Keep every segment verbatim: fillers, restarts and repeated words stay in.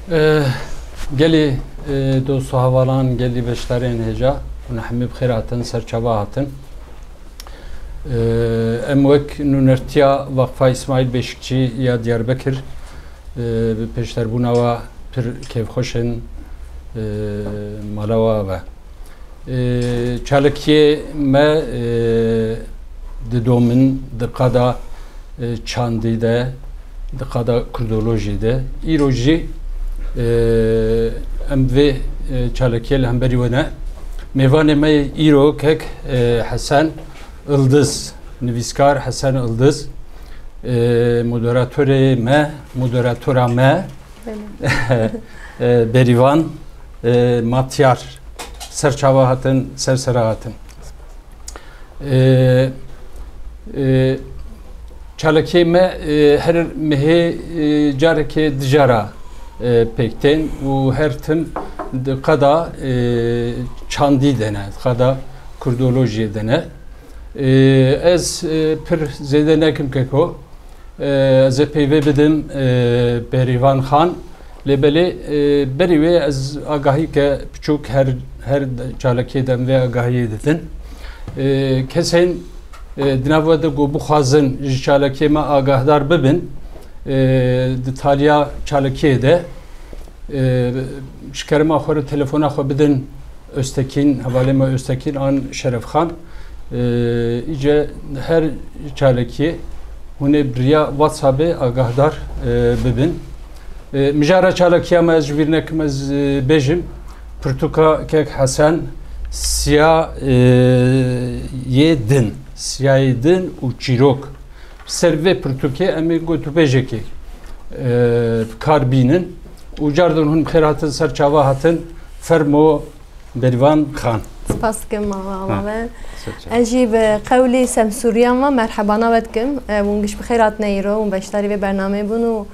Eh, gelî, eh, dost û hevalan, gelî beşdarên hêja, hûn hemî bi xêr hatin, ser çava hatin. Eh, em wek nûnertiya Waqfa Îsmaîl Beşikçî ya Diyarbekir, eh, bi pêşderbûna we pir kêfxweş in, eh, mala we ava. Ê, çalakiyê me, ê, didomin di qada, ê, çandî de, di qada kurdolojî de. Îro jî, ê, em vê, ê, çalakiyê li hemberî we ne. Mêvanê me yê îro kek, ê, Hesen Ildiz, nivîskar Hesen Ildiz, ê, moderatorê me, moderatora me, Belê. Ê, Berîvan, ê, Matyar. Ser çava hatin, ser sera hatin. Ê, ê, çalakiyê me, ê, her mehê, ê, carekê dijara, ê, pêk tên û her tim di qada, ê, çandî de ne, di qada kurdolojiyê de ne. Ê, ez, ê, pir zêde nekim keko. Ê, ez ê peyvê bidim, ê, Berîvan Xan. Lê belê, ê, berî wê ez agahîke piçûk her, her çalakiyê de em vê agahiyê didin. Ê, kesên, ê, di nav we de ku bixwazin ji çalakiyê me agahdar bibin, ê, di taliya çalakiyê de, ê, ji kerema xwe re telefona xwe bidin Öztekin, hevalê me Öztekin an Şerefxan. Ê, îce her çalakiyê hûn ê bi riya WhatsAppê agahdar, ê, bibin. Ê, mijara çalakiya me ez ji bîr nekim, ez, ê, bêjim. Pirtûka kek Hesen, Siya, ê, yê din, Siyayê din û çîrok. Ser vê pirtûkê em ê gotûbêjekê, e, bi kar bînin û cardin hûn bi xêr hatin, ser çava hatin, fermo Berîvan Xan. Spas dikim mala, mala we. Ser çava. Ez jî bi qewlî Semsûriyan ve merhebana we dikim. E, hûn giş bi xêr hatine îro, hûn beşdarî vê bernameyê bûn û,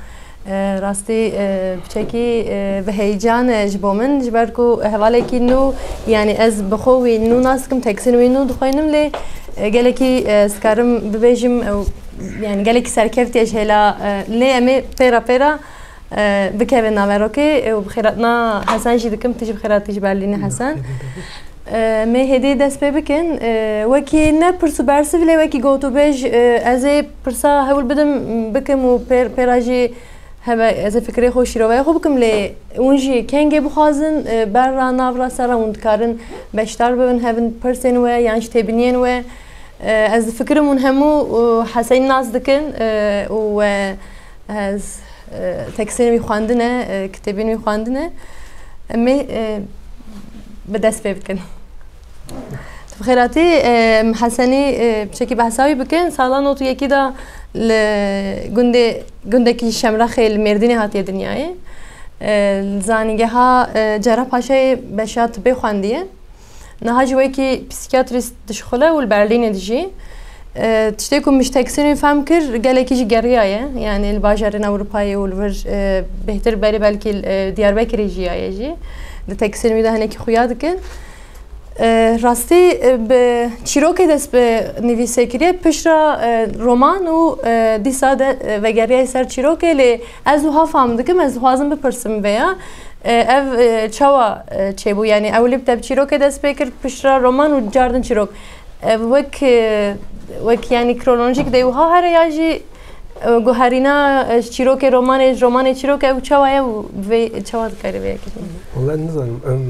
e, rastî, e, piçekî, e, bi heyecan e ji bo min, ji ber ku hevalekî nû, yanî ez bi xwe wî nû nas dikim, teksîn wî nû dixwînim, lê, e, gelekî, e, ez dikarim bibêjim, e, yanî gelekî serkevtî ye ji hêla, e, lê em ê pêra pêra, e, bikevin naverokê, e, û bi xêratina Hesen jî dikim, tu jî bi xêratî ji Berlînê Hesen. E, em ê hêdî dest pê bikin. E, wekî ne pirs û bersiv lê wekî gotûbêj, e, ez ê pirsa hewl bidim bikim û pêr, pêra jî hebe, ez ê fikrê xwe, şîroveya xwe bikim, lê hûn jî kengê bixwazin, e, ber ra, nav ra, ser ra hûn dikarin beşdar bibin, hebin pirsên we yan jî têbiniyên we. E, ez difikirim hûn hemû, e, Hesên nas dikin, e, û we ez, e, teksînê wî xwendine, e, kitêbên wî xwendine. Em ê, e, bi dest pê bikin. Tu bi xêr hatî, e, Hesenî, e, piçekî behsa wî bikin. Sala nod û yekî de li gundê, gundekî Şemrexê li Mêrdînê hatiye dinyayê. E, li zanîngeha, e, Cerrahpaşayê beşa tibê xwendiye. Niha jî wekî psîkiyatrîst dişixule û li Berlînê dijî. E, tiştê ku min ji teksînê fehm kir, gelekî jî geriyaye. Yanî li bajarên Ewropayê û li vir, e, bêhtir berê belkî, e, Diyarbekirê jiyaye jî. Di teksînê wî de hinekî xuya dikin. E, rastî, e, bi çîrokê dest bi nivîsê kiriye, piştre, e, roman û, e, dîsa de, e, vegeriyaye ser çîrokê, lê ez wiha fam dikim, ez dixwazim bipirsim vêya. E, ev, e, çawa, e, çêbû? Yanî ew lê bi te bi çîrokê dest pê kir, piştre roman û cardin çîrok. E, wek, e, wek, yanî kronolojîk de wiha here ya jî, e, guherîna, e, ji çîrokê romanê, ji romanê çîrok ew çawa ye û vê çawa dikare vê yekê? Wala nizanim, em,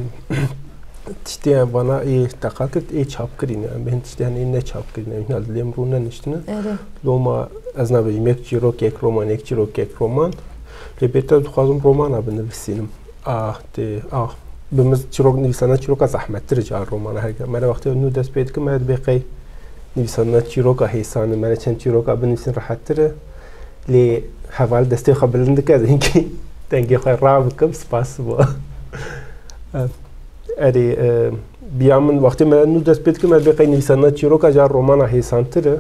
tiştê em vana ê teqa kir, ê çap kirîne, em bên tiştê hene ê ne çap kirîne, em hîna li lêm rû neniştine. Erê. Loma ez nabêjim yek çîrok, yek roman, yek çîrok, yek roman. Lê bêtir ez dixwazim romana binivîsînim. Ah, tê, ah. Bi min çîrok nivîsana çîroka zehmettir e ji romana her ke. Me re wextê nû dest pê dikim, me dibê qey nivîsana çîroka hêsan e, me re çend çîroka binivîsin rehettir e. Lê heval destê xwe bilind dike, ez hinkî dengê xwe rabikim, spas bo. Erê, e, biya min wextê me nû dest pê dikim, ez bê qey nivîsandina çîroka ji romana hêsantir e.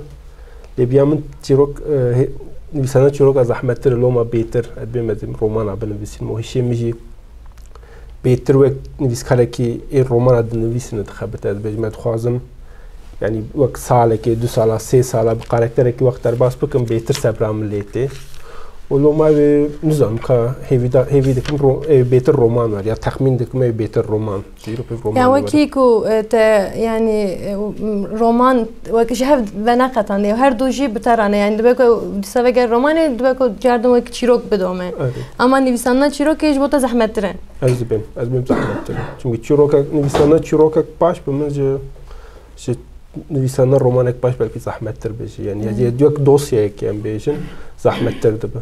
Lê biya min çîrok, e, hê-, nivîsandina çîroka zehmettir e, loma bêtir, ez bêm ez ê romana binivîsim. Û hişê min jî bêtir wek nivîskarekî ê romana dinivîsine dixebite. Ez bêjim, ez dixwazim, yanî wek salekê, du sala, sê sala bi karakterekî wext derbas bikim, bêtir sebra min lê tê. Wilo ma wê nizanim ka hêvîda-, hêvî dikim ro-, ê, bêtir roman wer ya texmîn dikim ê bêtir roman. Çîrokê roman Ya wer. Wekî ku, e, te, yanî, e, m-, roman wek ji hev veneqetandê, her du jî bi te re ne. Yanî dibe ku dîsa veger romanê, dibe ku cardin wek çîrok bidome. Evet. Ama nivîsandina çîrokê ji bo te zehmettir e. Ez dibêm, ez bêm zehmettir. Çimkî çîrokek, nivîsandina çîrokek baş bi min ji, ji nivîsandina romanek baş belkî zehmettir be jî. Yanî, Hmm. ya wek dosyayek em bêjin, zehmettir dibe.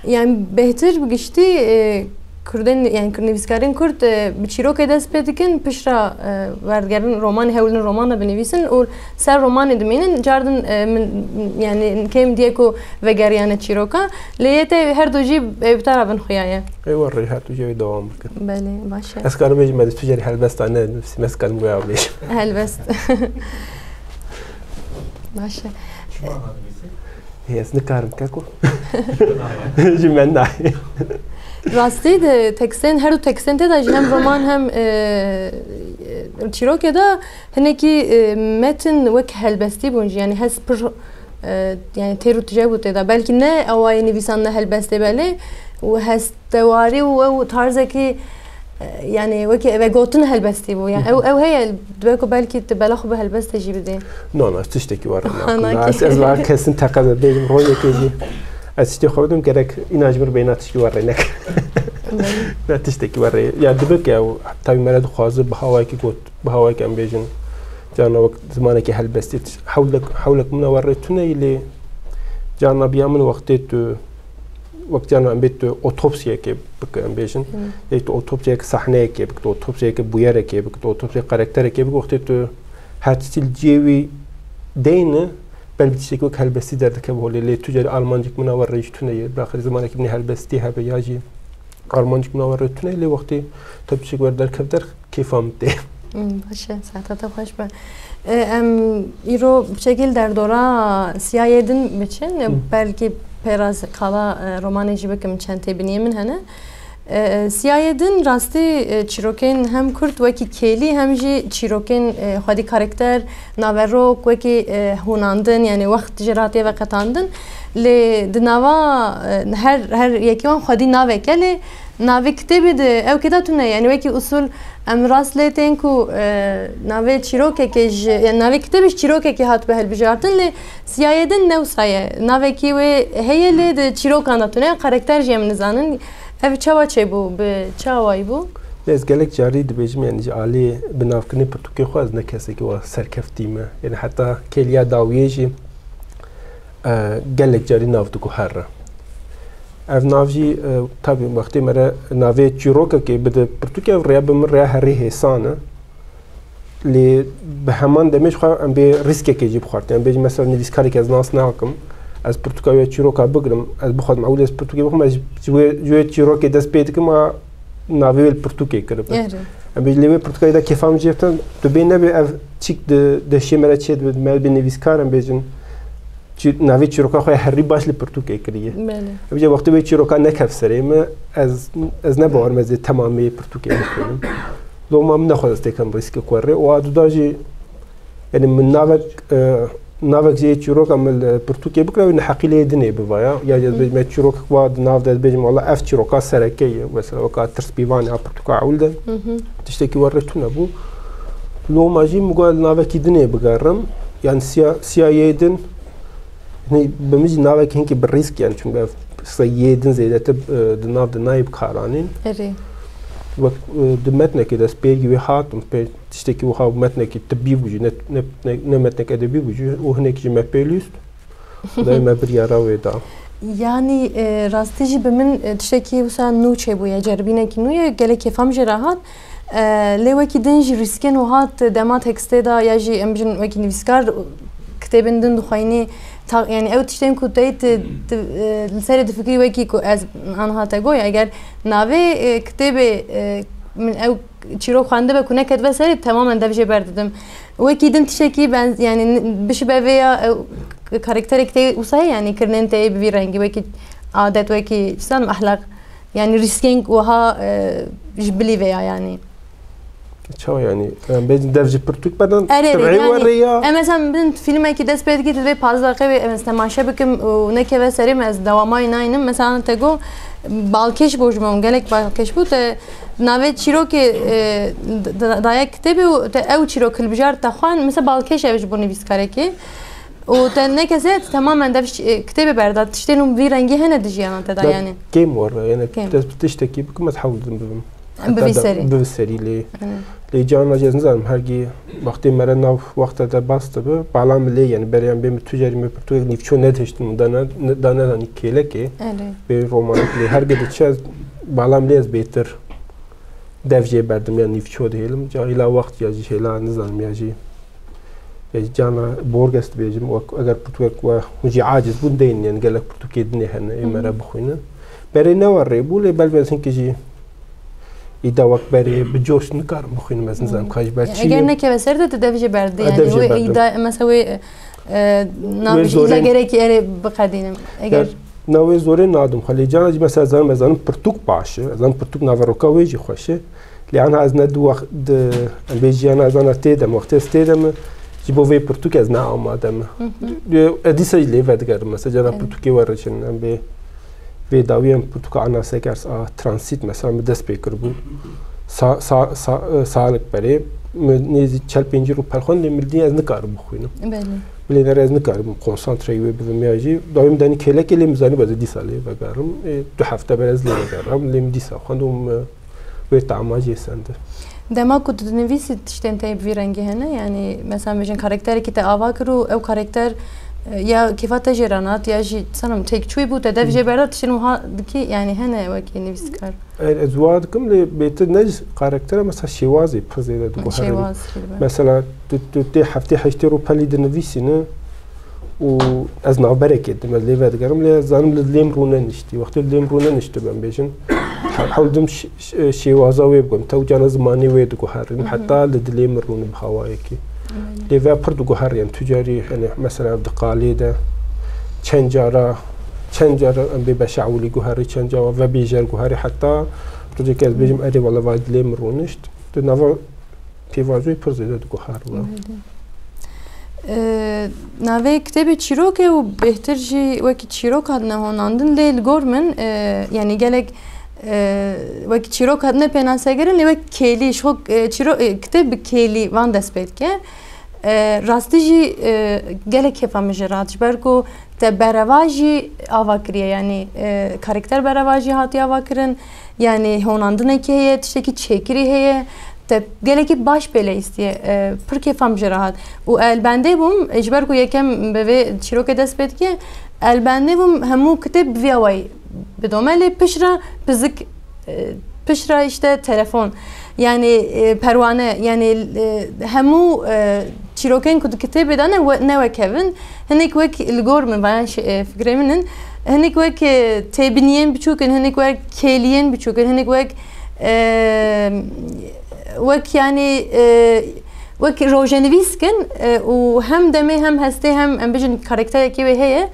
Yani bêhtir bi giştî, e, Kurdên, yani Kurd, nivîskarên Kurd, e, bi çîrokê dest pê dikin, piştre, e, werdigerin romanê, hewlin roman de binivîsin û ser romanê dimînin. Cardin, e, min, yani kêm diye ku vegeriyane çîroka. Lê yê te her du jî, e, bi te re bin xuya ye. Ê, werê her du jî wê dewam bikin. Belê, baş e. Ez karim bêjim, ez tu carî helbesta ne, ez karim wê bêjim. Helbest. Baş e. Hê, ez nikarim, keko. Ji me nayê. Rastî de tekstên, her du tekstên te de jî hem roman hem, e, e, çîrokê de hinekî, e, metin wek helbestî bûn jî. Yani hes pir, e, yani têr û tije bû tê de. Belkî ne awayê nivîsandina helbestê belê û hestewarî û ew tarzekî, e, yani wekî vegotin helbestî bû. Yani ew, ew heye, dibe ku belkî tu bela xwe bi helbestê jî bidê. No, no, ez tiştekî wer nakim. Nakî. Ez, ez va kesin teqez bêjim, rojekê jî ez tiştê xwe bidim, gerek îna ji min re bêhna tiştî wer rê neke. Belê. Ne tiştekî wer rê. Ya dibe ke ew, tabî mere dixwaze bi hawayekî got, bi hawayekî em bêjin. Carna wek zimanekî helbestî, hewlek, hewlek min a wer rê tune yî lê carna biya min wextê tu, wek carna em bê tu otopsiyekê bike, em bêjin. Hmm. Yek tu otopsiyek sahneyekê bike, tu otopsiyek bûyerekê bike, tu otopsiyek karakterekê bike, wextê tu her tiştî li cihê wî deyne, belkî tiştekî wek helbestî derdikeve holê, lê tu carî armancek min a wer rê jî tune ye. Bilaxirî zimanekî min ê helbestî hebe ya jî armancek min a wer rê tune ye, lê wextê tu tiştek wer derkev derx, kêfa min tê. Hmm, baş e, saeta te xweş be. E, em îro bi şekil derdora Siyayê Din biçin, Hı. belkî pêra qala, e, romanê jî bikim çend têbiniyê min hene. E, Siyayê Din rastî, e, çîrokên hem kurt wekî kêlî hem jî çîrokên, e, xwedî karakter, naverok wekî, e, hûnandin, yani wext jê re hatiye veqetandin. Lê di nava, e, her, her yekî wan xwedî navek e, lê navê kitêbê di ew kê de tune, yani wekî usul em rast lê tên ku, e, navê çîrokekê ji, yani navê kitêbê ji çîrokekê hatibe hilbijartin, lê Siyayê Din ne wisa ye. Navekî wê heye lê di çîrokan de tune, karakter jî em nizanin. Ev çawa çêbû, bi çi awayî bû? Ez gelek carî dibêjim, yani ji alî binavkirinê pirtûkê xwe ez ne kesekî wa serkeftî me. Yani heta kêliya dawiyê jî, e, gelek carî nav diguhere. Ev nav jî, e, tabî wextê me re navê çîrokekê bide pirtûkê, ev rêya bi min rêya herî hêsan e. Lê bi heman demê jixwe em bê rîskekê jî bixwartin. Em bêjin mesela nivîskarek ez nas nakim, ez pirtûka wê çîroka bigrim, ez bixwazim ewil ez pirtûkê bixwim, ez ji wê, ji wê çîrokê dest pê dikim, a navê wê li pirtûkê kiribe. Erê. Em bêjin lê wê pirtûka da kêfa min jê bitin, tu bê nebê ev çîk di deşê me re çê dibe, me bê nivîskar em bêjin. Çi-, navê çîroka xwe ya herî baş li pirtûkê kiriye. Belê. Ev jî wextê wê çîroka nekev serê min, ez, ez ne bawer me ez ê temamê pirtûkê bixwînim. Loma min nexwest ez têkem rîskê ku rê. Û a duda jî, yani min navek, e, navek jê çîroka min li pirtûkê bikira, wê neheqî lê dinê bivaya. Ya ez bêjim çîrokek wa di nav de ez bêjim, wala ev çîroka sereke ye. Mesela weka tirs pîvanê a pirtûka ewil de. Hı hı. Tiştekî we rê tune bû. Loma jî min got navekî dinê bigerim. Yani siya, siya yê din. Hinî bi min jî navek hinkî bi rîsk, yani çunke ev qisey yê din zêdetir, e, di nav de nayê bikaranîn. Erê. Wek, e, di metnekê de ez pêrgî wê hatim, pê tiştekî wiha metnekî tibbî bû jî, ne, ne, ne, ne metnek edebî bû jî, û hinek jî me pê lîst. Xwedayê me biryara wê da. Yanî, e, rastî jî bi min, e, tiştekî wisa nû çêbûye, ceribînekî nû ye, gelek kêfa min jê re hat. E, lê wekî din jî rîskên wiha di dema tekstê de ya jî em bijin wekî nivîskar kitêbên din dixweyînî, ta-, yani ew tiştên ku tey tu, tu, e, li serê difikirî wekî ku ez aniha te got, eger navê, e, kitêbê, e, min ew çîrok xwendibe ku neketibe serê, temamen dev jê berdidim. Wekî din tiştekî ben, yani n-, bişibe vê ya, e, karakterek tê wisa ye, yani kirinên tê bi vî rengî, wekî adet, wekî çi zanim ehlaq, yani rîskên wiha, e, ji bilî vê ya yani. Çawa yani? Em bêjin dev ji pirtûk berdan. Erê, erê, tevî yani, were ya. Em mesela bin filmekî dest pê dikî, divê pazdeh deqe wê em ez temaşe bikim û nekeve serê me, ez dewamay naynim. Mesela te got balkêş bû ji min, gelek balkêş bû, te navê çîrokê, e, d-, d-, daye kitêbê û te ew çîrok hilbijart te xwend, mesela balkêş ev ji bo nivîskarekê. Û te nekese temamen dev ş-, e, kitêbê berda, tiştên hûn vî rengî hene di jiyana te de yani. Kêm were, yani. Kêm. Te tiştekî bikim, ez hewl didim bibim. Bi vî serî. Bi vî serî lê. Aynen. Lê cana jî ez nizanim, hergî wextê me re nav wexta de bas dibi, bala min lê, yani, beriyan bê min tu carî me pirtûkek nîvço nedihiştin, min da ne-, ne-, da nedanî kêlekê. Erê. Bê romanik lê, hergî diçe ez, bala min lê ez bêtir dev jê berdim, ya nîvço dihêlim. Ca hêla wext ya jî hêla nizanim ya jî. Ya jî cana Borges dibêjim, wek, eger pirtûkek we hûn jî aciz bûn, deynin, yani, gelek pirtûkê dinê hene, ê me re bixwînin. Berê ne we rê bû, lê belkî ez hinkî jî îda wek berê bi coş nikarim bixwînim, ez nizanim ka ji ber çi. Eger nekeve ser de tu dev jê berdî, yani wê îda, mesela wê, e, nav jî îda gerekî erê biqedînim. Eger na wê zorê nadim xwe, lê cana jî mesela zanim, ez zanim pirtûk baş e, ez zanim pirtûk naveroka wê jî xweş e. Lê anha ez ne di wext, di, em bê jiyana ez ana tê de me, wextê ez tê de me, ji bo vê pirtûk ez ne amade me. Hı hı. Di-, ez dîsa jî lê vedigerim, mesela cana pirtûkê we re çin, em bê vê dawî em pirtûka Anna Seghers a Transit mesela min dest pê kiribû. Sa-, sa-, sa-, e, salek berê, min nêzî çel pêncî rû pelxand, lê min dî ez nikarim bixwînim. Belê. Bilê nere ez nikarim konsantreyê wê bibim ya jî. Dawî min danî kêlekê, lê min zanî ez ê dîsa lê vegerim. Ê, du hefte berê ez lê vegerim. Lê min dîsa xwend û min wê tama jê sendi. Dema ku tu dinivîsî tiştên te yê bi vî rengî hene, yanî mesela bêjin karakterekî te ava kir û ew karakter, e, ya kêfa te jê re nat ya jî sanim têkçûyî bû, te dev jê berda, tiştên wiha dikî, yanî hene wekî nivîskar. E, ez wiha dikim lê bêtir ne ji karaktera, mesela şêwazê pir zêde diguherin. Şêwaz, şêwaz. Mesela tu, tu tê heftê heştê rû pelî dinivîsîne, û ez navberekê dim, ez lê vedigerim, lê ez zanim li dilê min rûne niştî. Wextê li dilê min rûne niştibe, em bêjin. He-, hewl dim ş-, ş-, şêwaza wê bikim. Tew cana zimanê wê diguherim. Hı hı. Heta li dilê min rûne bi hawayekî. Aynen. Lê vê pir diguherin. Tu carî, hani, mesela di qalê de çend cara, çend cara em bê beşa ewilî guherî, çend cara ve bêjer guherî, heta rojekê ez bêjim, erê, wele vay dilê min rûnişt. Di nava pêvajoyê pir zêde diguherime. Belê. E, navê kitêbê çîrok e û bêhtir jî wekî çîrok hatine honandin, lê li gor min, e, yanî gelek, e, wekî çîrok hatine pênasekirin, lê wek kêlî, ji xwe, e, çîro-, e, kitêb bi kêlî van dest pê dike. E, rastî jî, e, gelek kêfa min jê re hat, ji ber ku te berevajî ava kiriye, yanî, e, karakter berevajî hatiye ava kirin, yanî honandinekî heye, tiştekî çêkirî heye, te gelekî baş pê leyîstiye, e, pir kêfa min jê re hat. Û elbendê bûm, e, ji ber ku yekem bi vê çîrokê dest pê dike, elbendê bûm hemû kitêb bi vî awayî bidome, lê piştre pizik, e, piştre işte telefon, yanî, e, perwane, yanî, e, hemû, e, çîrokên ku di kitêbê de ne we-, ne wek hev in, hinek wek li gor min, vayan şi-, e, fikrê min in, hinek wek, e, têbiniyên biçûk in, hinek wek kêliyên biçûk in, hinek wek, e, wek, yanî, e, wek rojenivîsk in, e, û hem demê hem hestê hem, em bijin, karakterekî wê heye.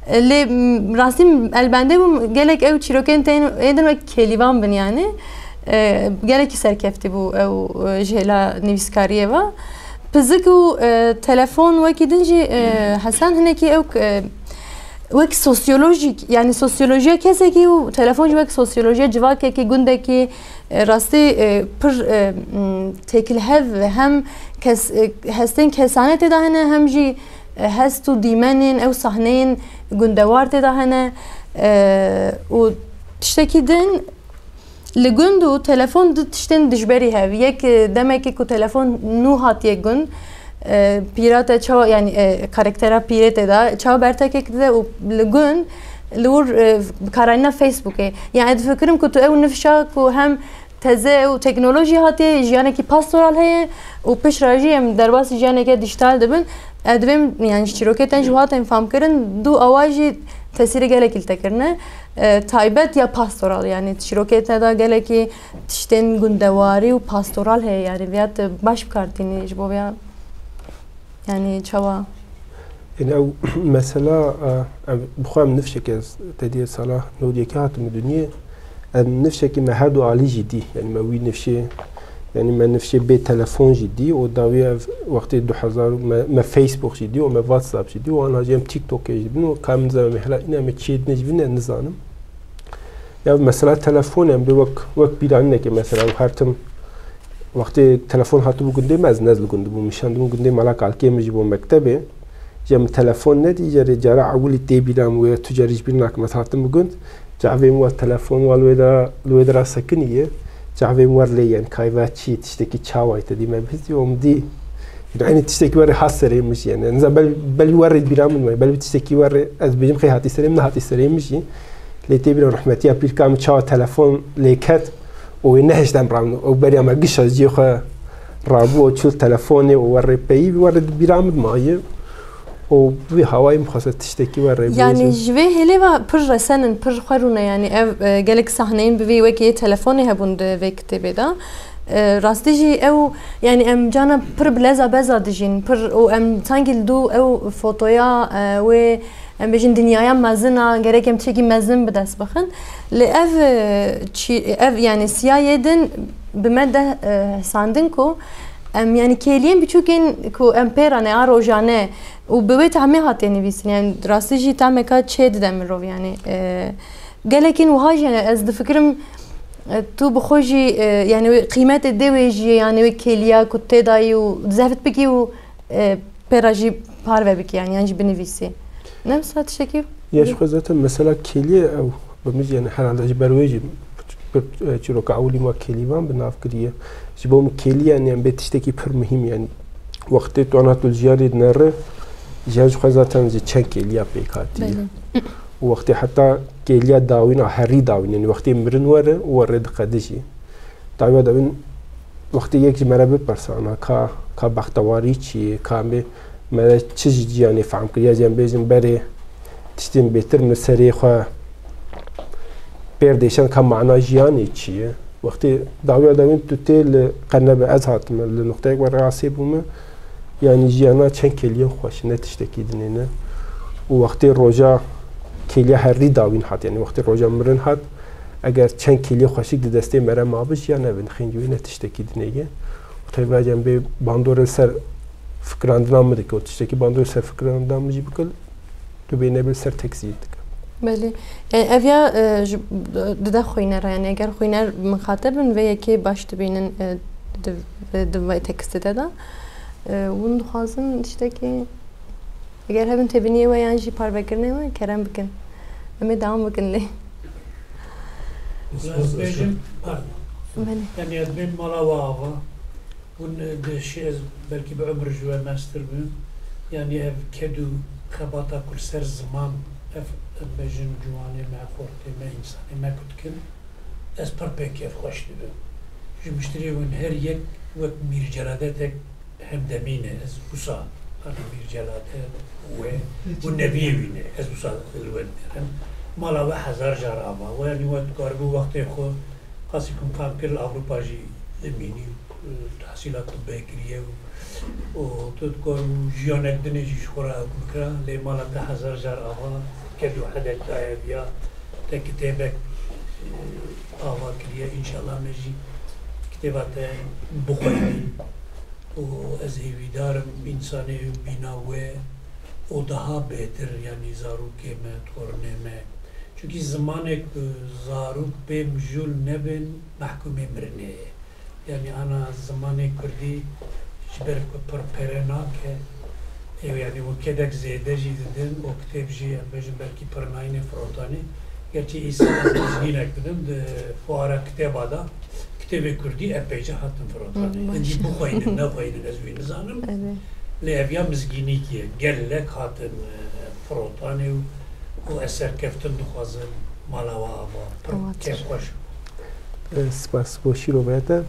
E, lê, m, rastî m, elbendê bûm, gelek ew çîrokên tên êdin wek kêlîvan bin, yanî. E, gelekî serkeftî bû ew, e, ji hêla nivîskariyê ve. Pizik û, e, telefon wekî din jî, e, Hesen hinekî ew, e, wek sosyolojik, yanî sosyolojiya kesekî û telefon jî wek sosyolojiya civakekî, gundekî, e, rastî, e, pir, e, m, têkilhev hem kes, e, hestên kesane tê de hene, hem jî, e, hest û dîmenên ew sahneyên gundewar tê de hene, e, û tiştekî din. Li gund û telefon du tiştên dijberî hev. Yek, e, demekê ku telefon nû hatiye gund, e, pîra te çawa, yanî, e, karaktera pîrê tê de çawa bertekek dide û li gund li wir, e, bi karayîna Facebookê. Yanî ez difikirim ku tu ew nifşa ku hem teze û teknolojî hatiye, jiyanekî pastoral heye û piştre jî em derbasî jiyaneke dîjîtal dibin. Ez divêm, yanî ji çîrokê te jî hatên famkirin, du awa jî tesîrê gelekî li te kirine. E, taybet ya pastoral, yanî çîrokê te de gelekî tiştên gundewarî û pastoral heye, yanî viya te baş bi kar tînî ji bo viya, yanî çawa? Yanî ew mesela, e, ev bi xwe em nifşek, ez te diyê sala nod yekê hatime dinyê, em nifşekî me her du alî jî dî. Yanî me wî nifşê Yanî me nifşê bê telefon jî dî û dawî ev wextê du hezar me, me Facebook jî dî û me WhatsApp jî dî û ana jî em TikTokê jî dibin û ka min zeme mehla îne me çiyê dinê jî vîne nizanim. Ya mesela telefon em bê wek, wek bîranînekê mesela û her tim wextê telefon hatibû gundê me ez nez li gund bûm. Min şandibû gundê mala kalkê min jî bo mektebê. Jî min telefon nedî, cerê cara ewilî tê bîra min wê tu carî ji bîr nakim ez hatim bi gund. Çavê min wa telefon wa li wê de, li wê de ra sekiniye. Çavê min wer lê yen kayva çi tiştekî çawa te dî me bihîstî û min dî. Yanî eynî tiştekî werê hat serê min jî. Yanî niza bel, bel werê bîra min me, bel tiştekî werê ez bêjim xê hatî serê min, nehatî serê min jî. Lê tê bîra rehmetiya pîrka min çawa telefon lê ket û wê nehişt em ram û beriya me gişa cihê xwe rabû û çû telefonê û werê peyî werê bîra min maye. Û bi vî hawayê min xwest tiştekî we rê Yani bibêjim. Ji vê hêlê ve pir resen in, pir xwe rûne, yani ev, e, gelek sahneyên bi vî wekî yê telefonê hebûn di vê kitêbê de. E, rastî jî ew, yani em cana pir bi leza beza dijîn, pir û em sankî li dû ew fotoya, e, wê em bêjin dinyaya mezin a, gerek em tiştekî mezin bi dest bixin. Lê ev, e, çî, ev yani siya yê din bi me de, e, hesandin ku em yani kêliyên biçûkên ku em pê re ne a rojane, û bi wê tehmê hatiye nivîsîn. Yani rastî jî tehmeka çê dide mirov yani. E, gelekîn wiha jî yani ez difikirim, e, tu bi xwe jî, e, yani wê qîmetê dê wê jî yani wê kêliya ku tê dayî û zehf bikî û, e, pê re jî parve bikî yani yan jî binivîsî. Ne wisa tiştekî? Ya ji xwe zaten mesela kêliyê ew bi min jî yani herhalde ji ber wê jî pir, e, çîroka ewilî ma kêlîvan bi nav kiriye. Ji bo min kêliyan yani bê tiştekî pir muhîm yani. Wextê tu ana tu li jiyanê dinere, jiyan ji xwe zaten ji çend kêliya pêk hatiye. Belê. Û wextê heta kêliya dawîn a herî dawîn, yani wextê mirin were û were diqedijî. Dawiya dawîn wextê yek ji me re bipirse, ana ka, ka bextewarî çi ye, ka me, me çi ji jiyanê fehm kiriye, ez ê bêjim berê tiştên bêtir min serê xwe pêr dêşan ka mana jiyanê çi ye. Wextê dawiya dawîn tu tê li qenebe ez hatime, li nuqteyek we rê asê bûme, yanî jiyana çend kêliyên xweş, ne tiştekî dinê ne. Û wextê roja kêliya herî dawîn hat, yanî wextê roja mirin hat, eger çend kêliyê xweşik di destê me re mabe, jiyan ev in, xêncî wê ne tiştekî dinê ye. Û taybet em bê bandorê li ser fikirandina min dike û tiştekî bandorê li ser fikirandina min jî bike, tu bê nebê li ser tekstî dike. Belê. Yani ev ya, e, ji, dide xwînera, yani eger xwîner mixateb bin vê yekê baş dibînin, e, di, di vê tekstê de de. E, hûn dixwazin tiştekî, eger hebin têbîniyê we yan jî parvekirinê we, kerem bikin. Em ê dewam bikin lê. Ez bêjim, pardon. Belê. Yani ez bên mala we ava. Hûn, e, di şi-, ez belkî bi umr ji we mestir bim. Yanî ev ked û xebata ku li ser ziman, ev, em bêjin ciwanê me, xortê me, însanê me ku dikin, ez pir pê kêfxweş dibim. Ji miştirê hûn her yek wek Mîr Celadetek hemdemî ne. Ez wisa ana Mîr Celadet we û neviyê wî ne. Ez wisa li we digerim. Mala we hezar car ava. We, yanî we dikaribû wextê xwe qasî ku min fehm kir li Ewropa jî dimînî û, e, tehsîla tibbê kiriye û, û tu dikaribû jiyanek dinê jî ji xwe re ew bikira, lê mala te hezar car ava, ked û hedek daye viya, te kitêbek, e, ava kiriye. Înşallah me jî kitêba te bixwînin û ez hêvîdar im însanê bîna we û daha bêtir, yanî zarokê me, tornê me, Çunkî zimanek ku zarok pê mijûl nebin, mehkûmê mirinê ye. Yanî ana zimanê kurdî ji ber ku pir pere nake, ew yanî û kedek zêde jî didin û kitêb jî em bêjin belkî pir nayîne firotanê. Gerçî îsal ez mizgînek bidim di fuara kitêba de kitêbê kurdî epeyce hatin firotanê. Hı, Hindî maşallah. Bixweynin, nexweynin ez wî nizanim. Evet. Lê ev ya mizgînîkî ye. Gelek hatin, e, firotanê û û ez serkeftin dixwazim mala we ava. Pir Ava kêfxweş. E, spas bo şîrove te.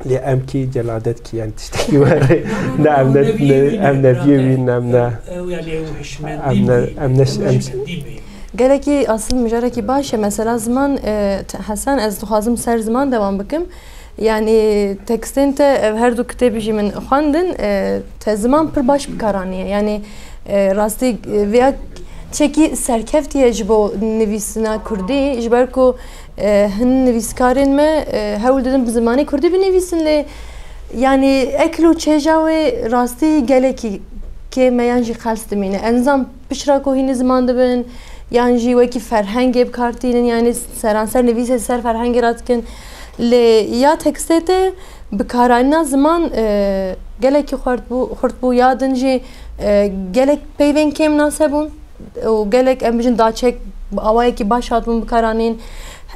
Lê em kî celadet kî, yani tiştekî were. Ne em ne, ne, em neviyê wî, ne em ne. Ew yani ew hişmendî em ne, bî. Em ne, Ew em hişmendî bî. Gelekî aslında mijarekî baş e. Mesela ziman, e, te-, Hesen, ez dixwazim ser ziman devam bikim. Yani tekstên te, ev her du kitêb jî min xwendin, e, te ziman pir baş bi kar aniye. Yani, e, rastî, e, vêya Çekî serkeftiye ji bo nivîsina kurdî, ji ber ku, e, hin nivîskarên me, e, hewl didin bi zimanê kurdî binivîsin, lê, yanî, ekl û çêja wê rastî gelekî kêm e yan jî qels dimîne. Ez nizam piştra ku hînî ziman dibin, yan jî wekî ferhengê bi kar tînin, yanî seranser nivîsê ser ferhengê radikin. Lê ya tekstê te bikaranîna ziman, e, gelekî xurt bû, xurt bû, ya din jî, e, gelek peyvên kêm nase bûn û gelek, em bijin, daçek bi awayekî baş hatibûn bikaranîn.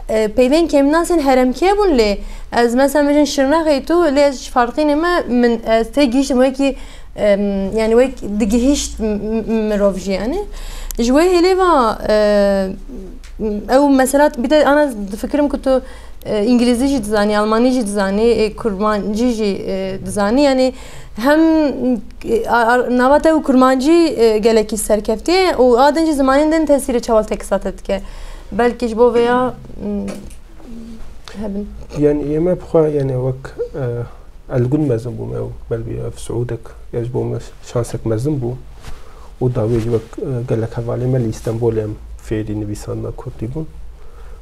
E, peyvên kêmnasên heremkê bûn, lê ez mesela, bijin, Şirnexê tu, lê ez ji Farqînê me, min, ez tê gihîştim wekî, em, yanî wek digihîşt m-, m-, mirov jî, yanî. Ji wê hêlê va, e, ew mesela, bir de ana difikirim ku tu, e, îngilîzî jî dizanî, almanî jî dizanî, e, kurmancî jî, e, dizanî, yanî hem, e, a-, a-, nava te û kurmancî, e, gelekî serkeftiye û a din jî zimanên din tesîrê çawa li teksta te dike. Belkî ji bo vêya, m, hebin. Yanî, ê me bi xwe, yanî, wek, e, ez li gund mezin bûm, ew belbî ev Siûdek, ya ji bo me şansek mezin bû û dawiyê jî wek, e, gelek hevalê me li Îstenbolê em fêrî nivîsandina kurdî bûn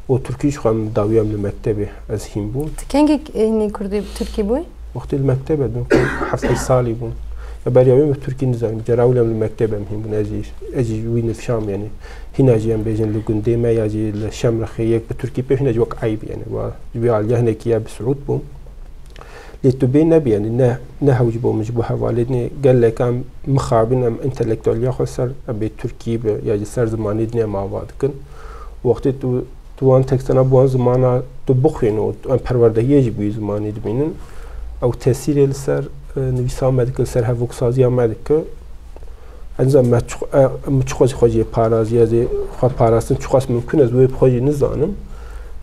û tirkî jixwe em dawiyê em li mektebê ez hîn bûm. Tu kengî hînî kurdî, tirkî bûyî? Wextê li mektebê bûm, heft heşt salî bûm. Ya beriya wê min tirkî nizanî, cara ewil em li mektebê em hîn bûn, ez jî, ez jî wî nifşam, yanî hîna jî em bêjin li gundê me ya jî li Şemrixê yek bi tirkî pê hîna jî wek eyb, yanî wa ji vê aliyê hinekî ya bi Siûd bûm. Lê tu bê nebî, yanî ne, ne hew ji bo min, ji bo hevalê dinê gelek em mixabin, em întelektualiya xwe ser, em bê tirkî bi, ya jî ser zimanê dinê em ava dikin. Wextê tu, tu wan tekstana bi wan zimana tu bixwînî û em perwerdehiyê jî bi wî zimanî dibînin, ew tesîrê li ser, e, nivîsa me dike, li ser hevoksaziya me dike. Ez nizanim me çi, e, min çi xwe ji xwe jê parazî, ez ê xwe parastin çiqas mimkun, ez wê bi xwe jî nizanim.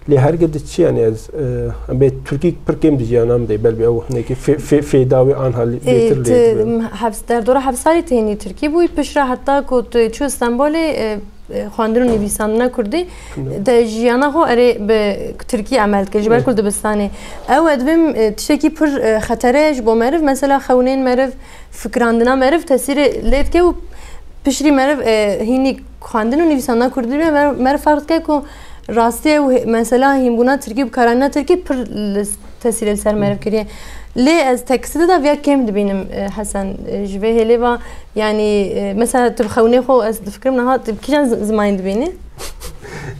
Lê her gi diçi, yanî ez, e, em bê tirkî pir kêm di jiyana min de, belbî ew hinekî fê-, fê-, fêda wê anha lê-, Ê, bêtir lê tu dibe. Heft-, derdora heft salî tênî tirkî bûyî, piştre heta ku tu çû Stenbolê, e, e, xwendin û nivîsandina kurdî, Hı. de jiyana xwe erê bi tirkî emel dike, ji ber Hı. ku li dibistanê. Ew, ez dibêm, e, tiştekî pir, e, xetere ji bo meriv, mesela xewnên meriv, fikirandina meriv tesîrê lê dike û piştrî meriv, e, hînî xwendin û nivîsandina kurdî dibe, mer-, meriv ferq dike ku rastî ew hê-, mesela hînbûna tirkî û bikaranîna tirkî pir li s-, tesîrê li ser meriv kiriye. Lê ez tekstê de viya kêm dibînim, e, Hesen, e, ji vê hêlê va, yanî, e, mesela tu bi xewnê xwe, ez difikirim niha tu bi kîjan zi-, zimanî dibînî?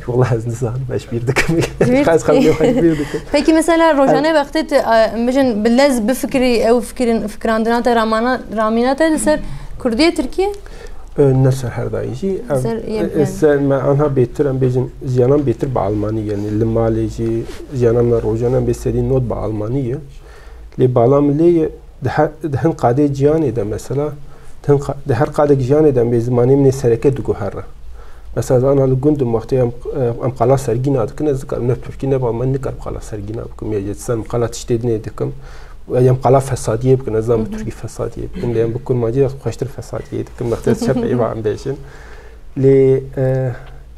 Wala ez nizanim, ez ji bîr dikim. Ji bîr Qas dikî? Xewnê xwe ji bîr dikim. Pekî mesela rojane wextê tu, e, em bijin bi lez bifikirî, ew fikirin, fikirandina te, ramana, ramîna te li ser kurdiyê tirkiyê? E, ne ser her dayî jî. Em, Ser yek e, yani. Ser me anha bêtir, em bêjin, jiyanan bêtir bi almanî, yanî li malê jî jiyanan me rojane em bê sedî nod bi almanî ye. Lê bala min lê ye, di he-, di hin qadê ciyanê de mesela, di hin qa-, di her qadek jiyanê de em bê zimanê min ê sereke diguhere. Mesela ez ana li gund im, wextê em, em qala sergîna dikin, ez dikarim ne bi tirkî ne bi almanî nikarim qala sergîna bikim. Ya jî sen qala tiştê dinê dikim. Ya em qala fesadiyê bikin, ez zanim bi Hı hı. tirkî fesadiyê bikim. Lê em bi kurmancî ez xweştir fesadiyê dikim. Wextê ez çep êva em bêjin. Lê, e,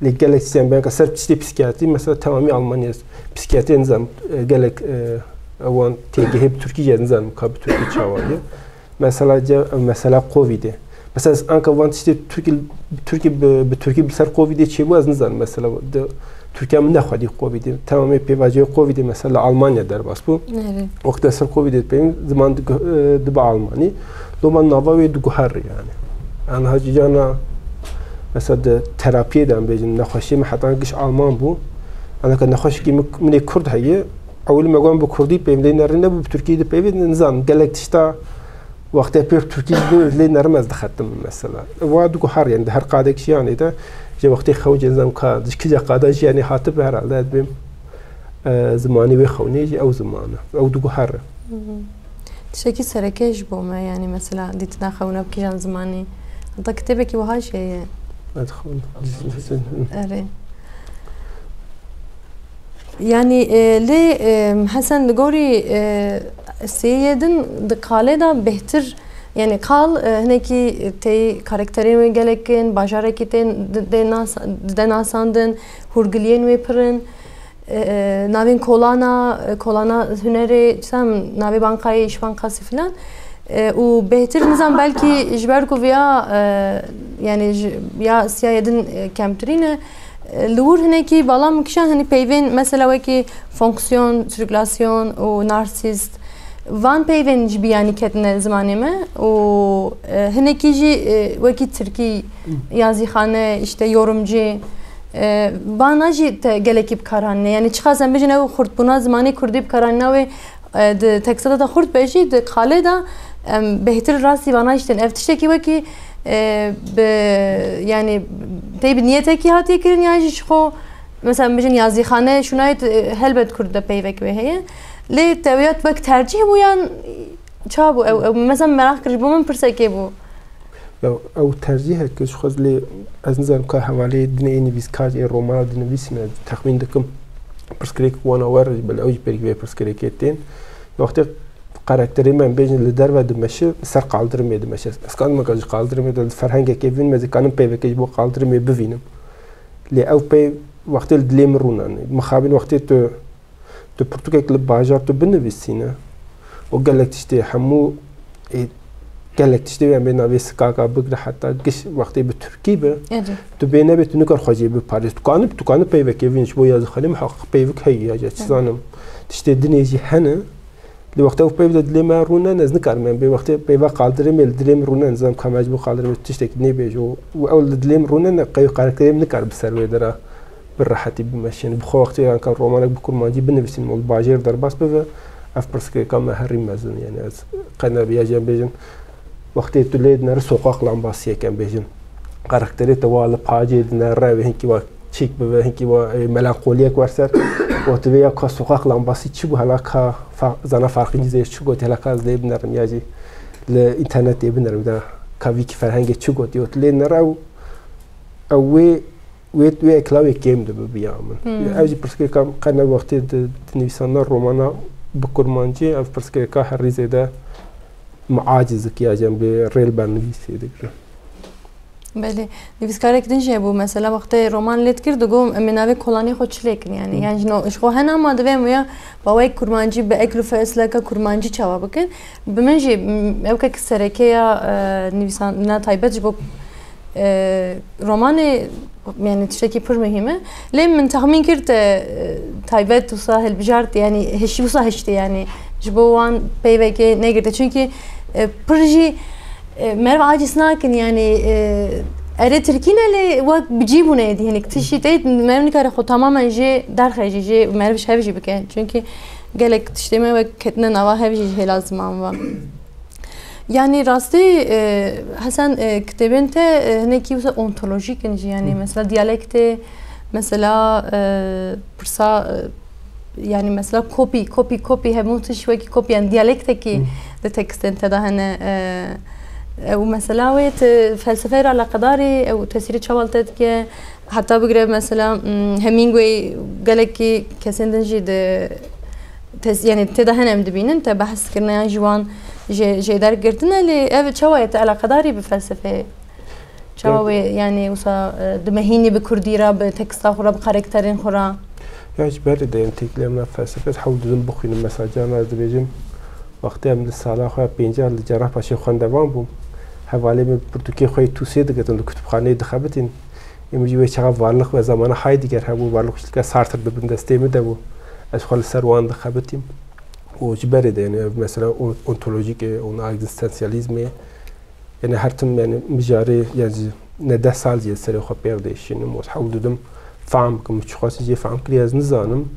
lê gelek tiştê em bênka ser tiştê psîkiyatrî, mesela temamî Almanya psîkiyatrî nizam, e, gelek, e, wan têgihê bi tirkî jî ez nizanim ka bi tirkî çawa ye. Mesela ce-, mesela Covidê. Mesela ez anka van tiştê Tirkî, Tirkî bi, bi Tirkî bi ser Covidê çêbû ez nizanim. Mesela di Tirkiya min nexwedî Covidê. Temamê pêvajoyê Covidê mesela Almanya derbas bû. Evet. Wextê ser Covidê peyvên ziman di, e, dibe Almanî. Loma nava wê diguherî yani. Anha cîcana mesela di terapiyê de em bêjin nexweşiyê min heta giş Alman bû. Anaka nexweşikî min, min ê Kurd heye. Ewil me got bi Kurdî peyvên lê nerî nebû, bi Tirkî di peyvê nizam. Gelek tişta Wextê pêr Tirkî ji bo lê nerim ez dixetim mesela. Wa diguher, yani di her qadek jiyanê de, ji wextê xew cenzem ka, di kîja qada jiyanê hatibe herhalde ez dibêm, e, zimanê wê xewnê jî ew ziman e. Ew diguhere. Hı hı. Tiştekî sereke ji bo me, yani mesela dîtina xewna bi kîjan zimanî. Heta kitêbekî wiha jî heye. Ez xwe-, Erê. Yanî, e, lê, e, Hesen, li gorî, e, sêyê din di qalê de bêhtir, yanî qal, e, hinekî tê karakterên wê gelek in, bajarekî tên di-, dê nas-, dide nasandin, hûrgiliyên wê pir in, e, e, navên kolana, e, kolana hunerê, çi zam, navê bankayê, îşbanqasî filan. E, û bêhtir nizam belkî ji ber ku viya, e, yani ji, ya siyayê din, e, kemtirî ne. E, li wir hinekî bala min kişan hinî peyvên mesela wekî fonksiyon, sirkulasyon û narsîst. Van peyvên ji biyanî ketine zimanê me û, e, hinekî jî, e, wekî tirkî, yazîxane, işte yorumcî, e, vana jî te gelekî bi kar hanine. Yani çiqas em bijin ew xurtbûna zimanê kurdî bi kar hanina wê, e, di teksta de xurt be jî di qalê de, em, bêhtir rastî vana jî tên. Ev tiştekî wekî, e, bi, yani tey bi niyetekî hatiye kirin yan jî ji xwe, mesela bijin yazîxane şûnayê, e, helbet kurd de peyvek wê heye. Lê te wek tercîh bû yan ça bû? Ew, ew mesela meraq kir, ji bo min pirsekê bû. Ya, ew tercîhek ji xwe lê ez nizanim ka hevalê dinê ê nivîskar ê romana dinivîsîne, texmîn dikim pirsgirêk wana wer, belê ew jî pêrî vê pirsgirêkê tên. Wextê karakterê me bêjin li derve dimeşe, li ser qaldirimê dimeşe. Ez kanim ka ji qaldirimê de li ferhengekê bivînim, ez ê kanim peyvekê ji bo qaldirimê bivînim. Lê ew peyv wextê li dilê min rûnane. Mixabin wextê tu, tu pirtûkek li bajar tu binivîsîne û gelek tiştê hemû, ê, gelek tiştê em bê navê sikaka bigre heta giş wextê bi tirkî be. Ecê. Tu bê nebê tu nikar xwe jê biparêz. Tu kanib, tu kanib peyvekê vîn ji bo yazixanê miheqeq peyvik heye ya çi zanim. Tiştê dinê jî hene. Li wexta ew peyv de dilê me rûne, ez nikarim em bê wextê peyva qaldirê me li dilê min rûne, nizam ka me ji bo qaldirê me tiştek nêbêje û, û ew li dilê min rûne ne, qey karakterê min nikar bi ser wê dera bi rehetî bimeşin. Bi xwe wextê anka romanek bi kurmancî binivîsînim û li bajêr derbas bibe, ev pirsgirêka me herî mezin, yani ez qe nebiya jî em bêjin, wextê tu lê dineri soqaq lambasiyek em bêjin. Karakterê te wa li pacê dinere, wê hinkî wa çîk bibe, hinkî wa, e, melankoliyek wer ser. Û tu vê ya ka soqaq lambasî çi bû, hela ka fa-, zana farqî zêr çi got, hela ka ez lê binerim ya jî li înternetê binerim, da ka vîkî ferhengê çi got, û tu lê nere ew, ew wê, wê, wê ekla wê kêm dibe biya min. Hmm. Ev jî pirsgirêka qe ne wextê di, di nivîsandina romana bi kurmancî, ev pirsgirêka herî zêde min aciz dike ya jî em bê rê li ber nivîsê digirin. Belê. Nivîskarek din jî hebû, mesela wextê roman lê dikir, digot, em ê navê kolanê xwe çi lê kin, yani. Hı. Yani ji no, ji xwe hene, ama divê em wêya bi awayek kurmancî, bi ekl û fesleka kurmancî çawa bikin. Bi min jî, m-, ew kek sereke ya, e, nivîsandina taybet ji bo, e, romanê, yani tiştekî pir muhîm e. Lê min texmîn kir te, e, taybet wisa hilbijart, yani hişî wisa hiştê, yani ji bo wan peyvekê negirte. Çunkî, e, pir jî, e, meriv aciz nakin, yani, e, erê tirkî ne lê wek bi cî bûne êdî hinik tiştî tê meriv nikare xwe tamamen jê derxe jî, jê meriv ji hev jî bike. Çunkî gelek tiştê me wek ketine nava hev jî ji hêla ziman ve. Yani rastî, e, Hesen, e, kitêbên te, e, hinekî wisa ontolojîk in jî, yani. Hı. Mesela diyalektê, mesela, e, pirsa, e, yani mesela kopî, kopî, kopî, hemû tişt wekî kopî, yani diyalektekî Hı. di tekstên te de hene, e, e, û mesela wê tu felsefeyê re eleqedar î, ew tesîrê çawa li te dike, Heta bigire mesela, m, Hemingway, gelekî kesên din jî di tes-, yani tê de hene em dibînin, te behs kirine yan ji wan jê, jê derg girtine, lê ev çawa ye, te eleqedar î bi felsefeyê? Çawa Evet. wê, yani wisa, e, dimehînî bi kurdî re, bi teksta xwe re, bi karakterên xwe re? Ya ji ber de em têkilî em na felsefe, ez hewl didim bixwînim. Mesela carna ez dibêjim, wextê em li sala xwe ya pêncî li Cerrahpaşê xwendevan bûm, hevalê min pirtûkê xwe yê Tûsê digitin, li kutubxaneyê dixebitîn. Ê min jî wê çaxa varlık ve zamanı Heidegger hebû, varlık kişilik Sartre di bin destê min de bû. Ez xwe li ser wan dixebitîm. Û ji berê de, yani, ev mesela on-, ontolojik e, on egzistensyalîzm e. Yani her tim, yani, mijarê, yani, ne deh sal jî serê xwe pêr dêşînim. Û hewl didim fehm bikim, çiqas jê fehm kiriye ez nizanim.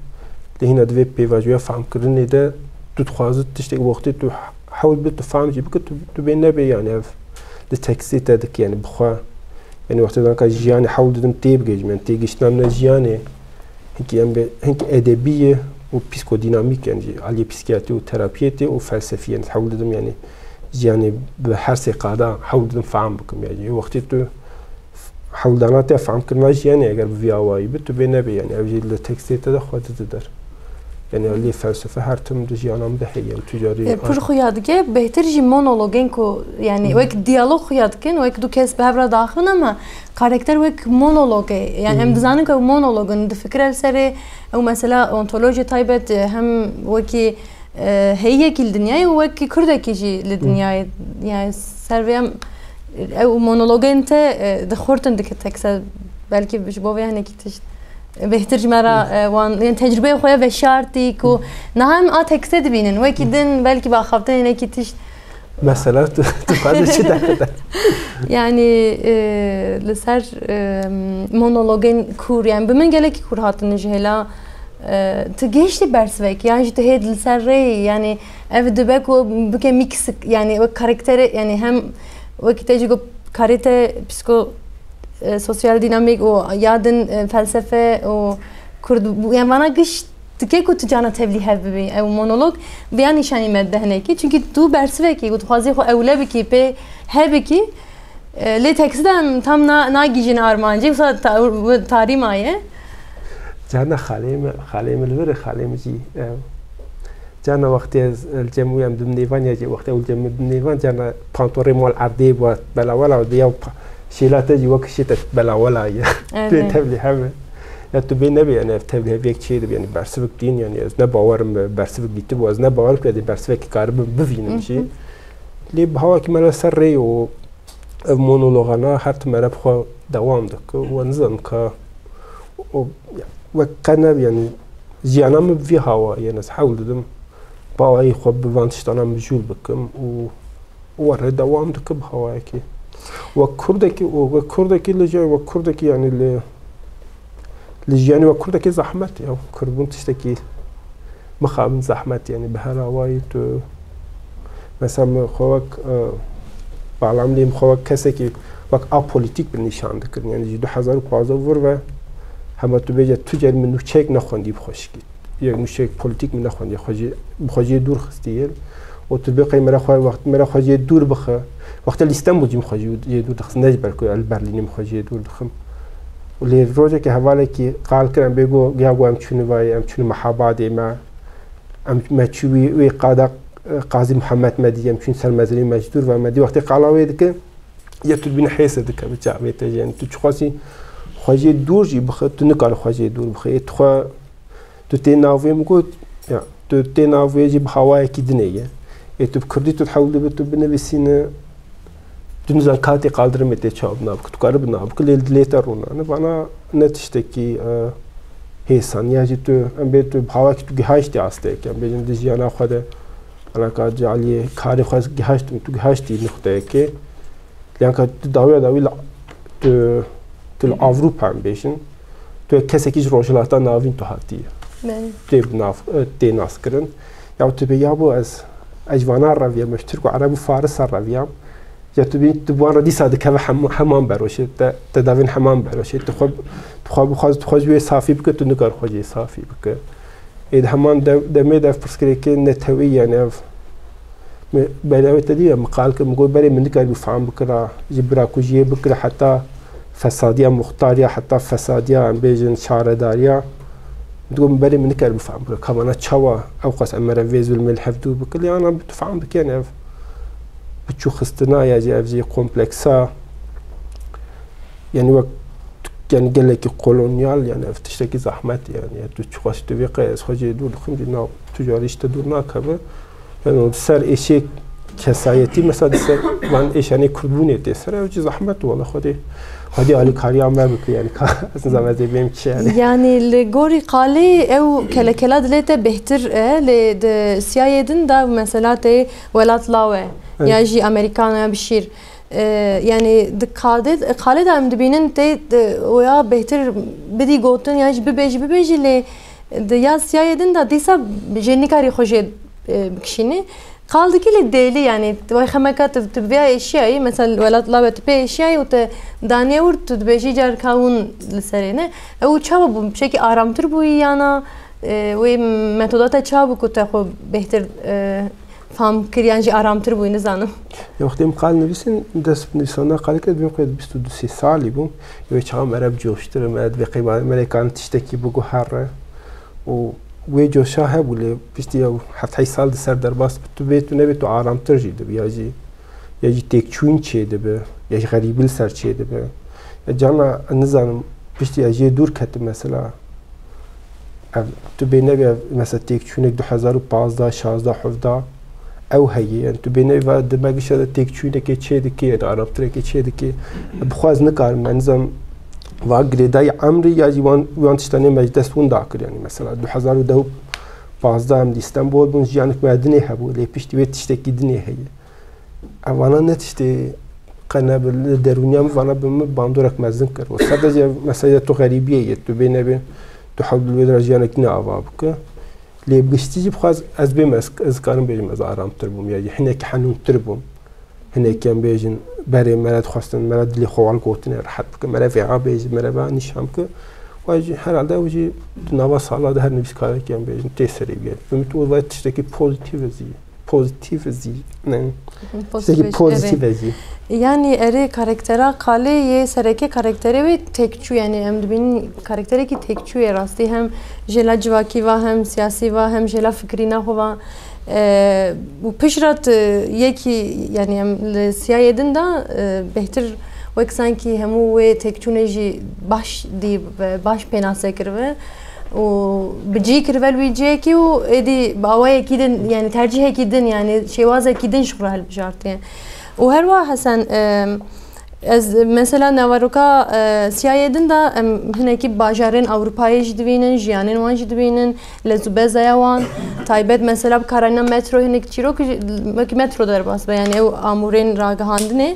Lê hîna divê pêvajoya fehmkirinê de tu dixwazî tiştek wextê tu hewl bi tu fehm jî bikî, tu, tu bê nebê, yani, ev di tekstê te dikî, yani, bi xwe. Yani wextê danka jiyanê hewl didim têbigihîjim, yani têgihiştina min jiyanê hinkî em bê, hinkî edebî ye û psîkodînamîk, yani jî aliyê psîkiyatrî û terapiyê tê û felsefî, yani hewl didim, yani jiyanê bi her sê qada hewl didim fehm bikim, yani wextê tu hewldana te fehmkirina jiyanê eger bi vî awayî bi, tu bê nebê, yani ev jî li tekstê te de xwe dide der. Yani lê felsefe her tim di jiyana min de heye û tu carî E, pir xuya dike, bêhtir jî monologên ku, yani, Hmm. wek diyalog xuya dikin, wek du kes bi hev re diaxivin, ama karakter wek monolog e. Yani, em Hmm. dizanin ku ew monolog in, difikire li serê, ew mesela ontolojî taybet, e, hem wekî, e, heyekî li dinyayê û wekî kurdekî jî li dinyayê. Yani ser vê em, ew monologên te, e, dixurtin dike tekse. Belkî ji bo vê hinekî tişt bêhtir ji me re, e, wan, yani tecrübeya xwe ya veşartî ku niha em a tekste dibînin. Wekî din belkî bi axaftinê hinekî tişt. Mesela tu, tu xwedî çi derxî te? Yani, e, li ser, e, monologên kûr, yani bi min gelekî kûr hatine ji hêla, e, tu gihiştî bersivekî, yan jî tu hêd li ser rê yî, yani ev dibe ku bike mîksik, yani wek karakterê, yani hem wekî te jî got karê te psiko, e, sosyal dinamîk û ya din, e, felsefe û kurd, yani vana giş dike ku tu cana tevlî hev bibî. Ew monolog vêya nîşanî me dide hinekî. Çunkî tu bersivekî ku dixwazî xwe ewle bikî, pê hebikî, e, lê tekstê de em tam na-, nagihîjin armancê, wisa ta-, tarî maye. Carna xalê me, xalê me li vir e, xalê me jî, e, carna wextê ez, e, li cem wî em bi nêvan ya jî wextê ew li cem min bi nêvan, carna pantorê mal erdê bû, belawela, bi ya pa-, şêla te jî wek şê te belawela ye. Evet. Pê tevlî hev e. Ya tu bê nebê, yani ev tevlî hev yek çê dibe, yani bersivik dîn, yani ez ne bawerim bi bersivik dîtibû, ez ne bawerim ku ez ê bersivekî karibim bivînim jî. Hı hı. Lê bi hawakî me li ser rê û ev monologana her tim me re bi xwe dewam dike û ez nizanim ka o, ya, wek qe nebe, yani jiyana min bi vî hawa, yani ez hewl didim bi awayî xwe bi van tiştana mijûl bikim û û were dewam dike bi hawayekî. Wek kurdekî û wek kurdekî li jiyana, wek kurdekî, yani li, li jiyanê wek kurdekî zehmet ya. Kurdbûn tiştekî mixabin zehmet, yani bi her awayî tu, mesela min xwe wek, e, Balam lê min xwe wek kesekî wek apolitîk bi nîşan dikirin. Yani ji du hezar û pazdeh vir ve hema tu bêje tu cer min nûçeyek nexwendî bi xweşikî. Yek nûçeyek polîtîk min nexwendiye, xwe jê, bi xwe jê dûr xistî yê. Û tu bê qey me re xwe, wext me re xwe jê dûr bixe. Wextê li Îstenbul jî min xwe jê, jê dûr dixist, ne ji ber ku li Berlînê min xwe jê dûr dixim. Û lê rojekê hevalekî qal kir, em bê got, ya got em çûne vayê, em çûne mehabadê me. Em, me çû wî, wê qada, Qazî Muhammed me dî, em çûn ser mezrê me ji dûr ve me dî. Wextê qala wê dike, ya tu dibîne hêse dike bi çavê te jî. Yani tu çiqasî xwe jê dûr jî bixe, tu nikare xwe jê dûr bixe. Ê tu xwe Tu tê nav wê, min got, ya, tu tê nav wê jî bi hawayekî dinê ye. Ê tu bi kurdî tu hewl dibe tu binivîsîne, tu nizan katê qaldirimê tê çawa bi nav bike, tu kare bi nav bike, lê dilê te rûnane. Vana ne tiştekî, e, hêsan ya jî tu, em bê tu bi hawayekî tu gihaştî asteyekê, em bêjin di jiyana xwe de, alaka caliyê karê xwe gihaşt, tu gihaştî nuqteyekê. Yanka tu dawiya dawî li, tu, tu li Ewropa em bêjin. Tu yek kesekî ji Rojhilata Navîn tu hatiye. Belê. Tê bi nav, e, tê naskirin. Ya tu bê ya bo ez, ez ji vana reviyam, ez ji Tirk û Ereb û Farisa reviyam. Ya tu bî, tu bi wan re dîsa dikeve hem-, heman beroşê, te, te davên heman beroşê. Tu xwe, tu xwe bixwaz, tu xwe ji wê safî bike, tu nikar xwe jê safî bike. Ê di heman de-, demê de ev pirsgirêkê netewî, yani ev, me, belawê te dî ya, min qal kir, min got, berê min nikarîbû fehm bikira, ji bira ku jiyê bikira heta fesadiya muxtariya, heta fesadiya, em bêjin, şaredariya. Min digot, min berê min nikarîbû fehm bikira. Ka vana çawa ew qas em me re vê zulmê li hev dûr bikir, lê ana tu fehm bike, yani ev biçûxistina ya jî, ev jî kompleksa, yani wek, yani gelekî kolonyal, yani ev tiştekî zehmet, yani ya tu çiqas tu vê qey ez xwe jê dûr dixim, jî na tu carî ji te dûr nakeve. Yani di ser êşê kesayetî, mesela di ser van êşanê kurdbûnê tê ser, ew jî zehmet wala xwedê, xwedê alîkariya me bike, yani ka ez nizam ez ê bêm çi yani. Yani li gorî qalê ew kelekela dilê te bêhtir e, lê di siyayê din de mesela tê welat law e, Evet. ya jî Amerîkan ya bişîr. E, yani di kadê, qalê de em dibînin tê, e, oya bêhtir bidî gotin, ya jî bibêjî, bibêjî, lê di ya siyayê din de dîsa jê nikarî xwe jê, e, bikişînî. Qal dikî lê dêlî, yani, tu vay xemeka tu, tu bi vêya êşiyayî, mesela welat lawe tu pê êşiyayî û te daniye wir, tu dibêjî carka hûn li serê ne. Ew çawa bû? Şekî aramtir bûyî yana, e, wê metoda te çawa bû ku te xwe bêhtir, e, fam kir yan jî aramtir bûyî, nizanim. Ya wextê em qal nivîsîn, dest bi nivîsana qalê kir, divê qey bîst û du sê salî bûm. Wê çaxa me re bi coştir, me divê qey me re kan tiştekî biguhere. Û wê coşa hebû lê piştî ew heft heşt sal di ser derbas bi tu bê, tu nebê, tu aramtir jî dibî ya jî, ya jî têkçûn çê dibe, ya jî xerîbî li ser çê dibe. Ya carna ez nizanim piştî ez jê dûr ketim mesela. Ev, tu bê nevê ev, mesela têkçûnek du hezar û pazdeh, şazdeh, hevdeh ew heye. Yani tu bê nevê va di me gişa de têkçûnekê çê dike, yani aramtirekê çê dike. Bi xwe ez nikarim, me nizam va girêdayî emrî ya jî wan, wan tiştanê me ji dest winda kir. Yani mesela du hezar û deh û pazdeh em di Stenbol bûn, jiyanek me dinê hebû. Lê piştî wê tiştekî dinê heye. Evana ne tiştê qe ne bi li derûniya min vana bi min bandorek mezin kir. Û sadece mesela tu xerîbiyê yê, tu bê nebê, tu hewdil wê de jiyanek ne ava bike. Lê bi giştî jî bixwaz ez bêm, ez, ez karim bêjim ez aramtir bûm ya jî hinekî henûntir bûm. Hinekî em bêjin berê me re dixwestin, me re dilê xwe wan gotinê rehet bike, me re vêya bêjin, me re vêya nîşan bike. Wa jî herhalde ew jî di nava sala de her nivîskarekî em bêjin tê serê bîye. Bi min tu va tiştekî pozîtîf zî. Pozîtîf zî. Ne. Tiştekî Pozîtîf, pozîtîf erê. Zî. Yani erê karaktera Kalê yê sereke karakterê wê têkçû, yani em dibînin karakterekî têkçû yê rastî, hem jêla civakî va, hem siyasî va, hem jêla fikrîna xwe va. E, û pişt re tu yekî, yani em li siyayê din de, e, bêhtir wek sankî hemû wê têkçûnê jî baş dî, baş pênase kiribe. Û bi cî kiribe li wî cihekî û êdî bi awayekî din, yani tercîhekî din, yani şêwazekî din ji xwe re hilbijartiye. Û her wiha Hesen, e, ez mesela naveroka, e, siyayê din de em hinekî bajarên Ewropayê jî dibînin, jiyanên wan jî dibînin, lez û bezaya wan, taybet mesela bi karayîna metro hinek çîrok, wekî metro derbas be, yani ew amûrên ragihandinê.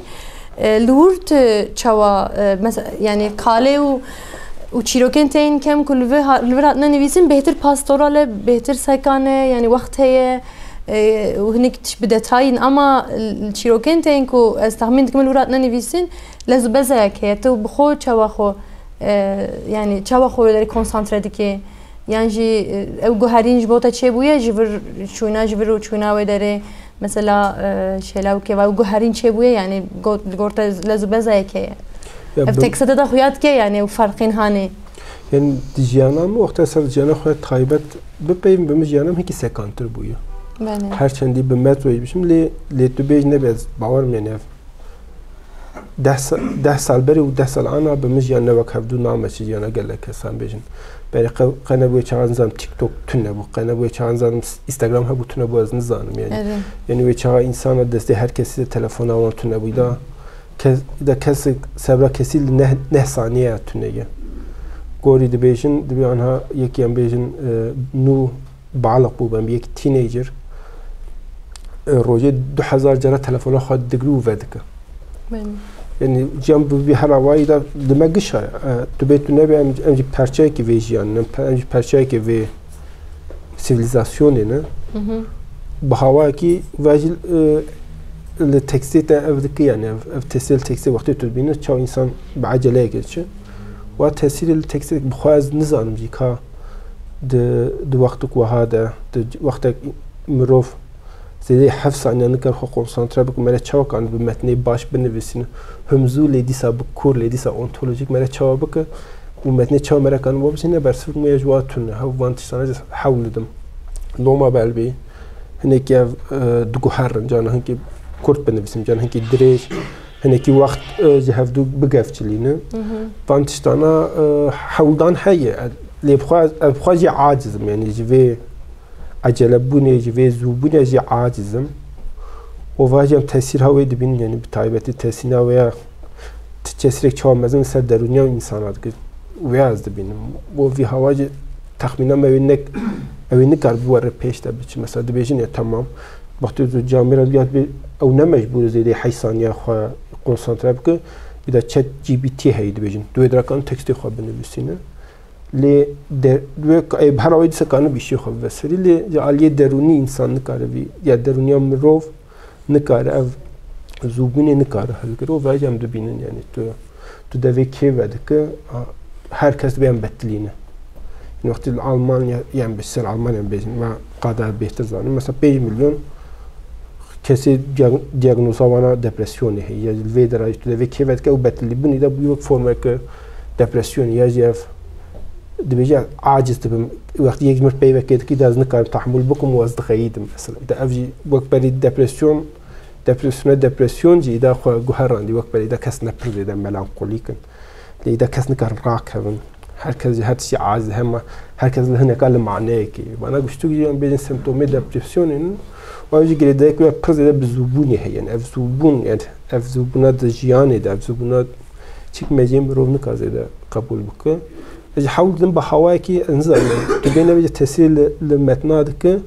E, li wir tu çawa, e, mese-, yani kalê û, û çîrokên te yên kem ku li vir ha-, li vir hatine nivîsîn, bêhtir pastora le, bêhtir sekane, yani wext heye, e, û hinek tişt bi detayîn, ama l-, çîrokên te yên ku ez texmîn dikim li wir hatine nivîsîn, lez û bezayek heye. Tu bi xwe çawa xwe, e, yani çawa xwe wê derê konsantre dikê? Yan jî, e, ew guherîn ji bo te çêbûye, ji vir çûna, ji vir û çûna wê derê, mesela, e, şêla û kêva ew guherîn çêbûye, yani got, li gor te lez û bezayek heye. Ya Ev bi- tekste te de xuya dike, yani ew ferqên hanê. Yani di jiyana min, wexta ser jiyana xwe taybet bipeyvim, bi min jiyana min hikî sekantir bûye. Belê. Her çendî bi metroyê bişim, lê, lê tu bêj nebe ez bawer me ne. Deh sa-, deh sal berê û deh sal ana bi min jiyan ne wek hevdû name çi jiyana gelek kesan bêjin. Berê qe-, qe nebû wê çaxa nizam TikTok tune bû. Qe nebû wê çaxa nizam Instagram hebû tune bû ez nizanim yani. Erê. Yani wê çaxa insana destê her kesî de telefona wan tune bû. Da kes, da kes sebra kesî li neh, neh saniye tune ye. Gorî dibêjin, dibê anha yekî em bêjin, e, nû baliq bû, ben bir yek teenager, e, rojê du hezar cara telefona xwe digre û vedike. Belê. Yani cem bi vî her awayî de li me gişa, e, tu bê tu nebê em, em jî perçeyekî vê jiyan, em, em jî perçeyekê vê sivîlîzasyonê ne. Hı hı. Bi hawayekî ve jî, e, li tekstê te ev dike yani ev, ev tesê li tekstê wextê tu dibîne çaw însan bi eceleyekê diçe. Wa tesîrê li tekstê bi xwe ez nizanim jî ka di, di wextik wiha de, di wextek mirov zêdeyî heft saniye nikar xwe konsantre bike, mere çawa kan bi metnê baş binivîsîne, himzû lê dîsa bi kûr, lê dîsa ontolojîk mere çawa bike û metnê çawa mere kan bo bisîne, bersivik me ji wa tune, hev van tiştana jî hewl didim. Loma belbî, hinekî ev, e, diguherin, cana hinkî kurt binivîsim, cana hinkî dirêj, hinekî wext, e, ji hevdû bigevçilîne. Hı hı. Van tiştana, e, hewldan heye. Lê bi xwe, ez bi xwe jî aciz im, yanî ji vê ecelebûnê, ji vê zûbûnê jî aciz im. Û va jî em tesîra wê dibînin, yanî bi taybetî tesîna wê ya ti tesîrek çawa mezin li ser derûniya û însana dike. Wê ez dibînim. Bo vî hawa jî texmîna me wê nek-, ew ê nikar biwere pêş de biçe. Mesela dibêjin ya temam. Wextê tu camêra diyat bê, ew ne mecbûr e zêdeyî heyt saniya xwe konsantre bike. Bîda Chat G P T heye dibêjin. Tu wê dirakan tekstê xwe binivîsîne. Lê de-, wê ka-, ê, her awayî dîsa karine bi îşê xwe bibe serî. Lê ji aliyê derûnî însan nikare vî, ya derûniya mirov nikare ev zûbûnê nikare hilgire û vajî em dibînin, yanî tu, tu devê kê vedike, a, her kes dibê em betilîne. Wextî li Almanya, yan bi ser Almanya bêjin, me qada bêhtir zanim. Mesela pênc milyon kesê diag-, diagnoza wana depresyonê heye. Ya li vê derayî tu devê kê vedike û betilîbûnê de bûye wek formeke depresyonê ya jî ev dibêje, aciz dibim. Wextî yek ji min peyvekê dikî, de ez nikarim tehemûl bikim û ez dixeyîdim mesela. De ev jî wek berî depresyon, depresyona depresyon jî îda xwe guherandî, wek berî de kes ne pir zêde melankolîk in. Lê îda kes nikarin rakevin. Her kes ji her tiştî aciz e, hema her kes li hineka li maneyekê. Vana guştûk jî em bêjin semptomê depresyonê ne. Û ew jî girêdayî ku ya pir zêde bi zûbûnê heye. Yani ev zûbûn, yani ev zûbûna di jiyanê de, ev zûbûna çik mecê mirov nika zêde qebûl bike. Ji hewl din bi hawayekî, ez nizanim, tu bê nebêje tesîrê li, li metna dike,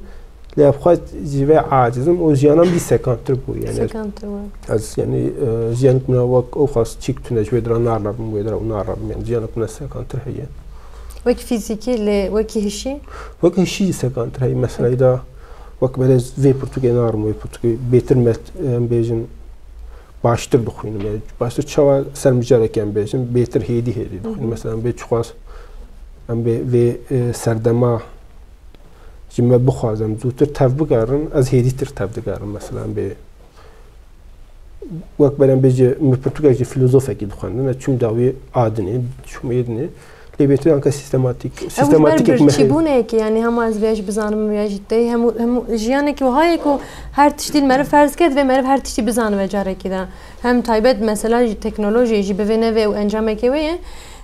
lê ev xwe ji vê aciz im û jiyana min jî sekantir bû. Yani ez, Sekantir bû. ez, yani, e, jiyanek min wek ew xwest çîk tune ji wê dira narabim, wê dira û narabim. Yani jiyanek min sekantir heye. Wek fîzîkî, lê wekî hişî? Wek hişî jî sekantir heye. Mesela da wek belê vê pirtûkê narim, wê pirtûkê bêtir met, em bêjin, baştir dixwînim. Yani baştir çawa ser mijarek em bêjin, bêtir hêdî hêdî dixwînim. Hı hı. Mesela em bê çiqas, em bê vê, e, serdema ji me bixwaze, em zûtir tev bigerin, ez hêdîtir tev digerim. Mesela em bê wek berem bêje, min pirtûkek ji filozofekî dixwendin, ez çûm dawiyê a dinê, çûm ê dinê. Lê bêtir anka sîstematîk, Ew ji ber sîstematîkek me heye. birçîbûneyekê, yani hema ez vêya jî bizanim, vêya jî tê, hemû, hemû jiyanekî wiha ye ku her tiştî li meriv ferz ket, vê meriv her tiştî bizanibe carekî de. Hem taybet mesela jî teknolojiyê jî bi vê nevê ew encamekê wê ye.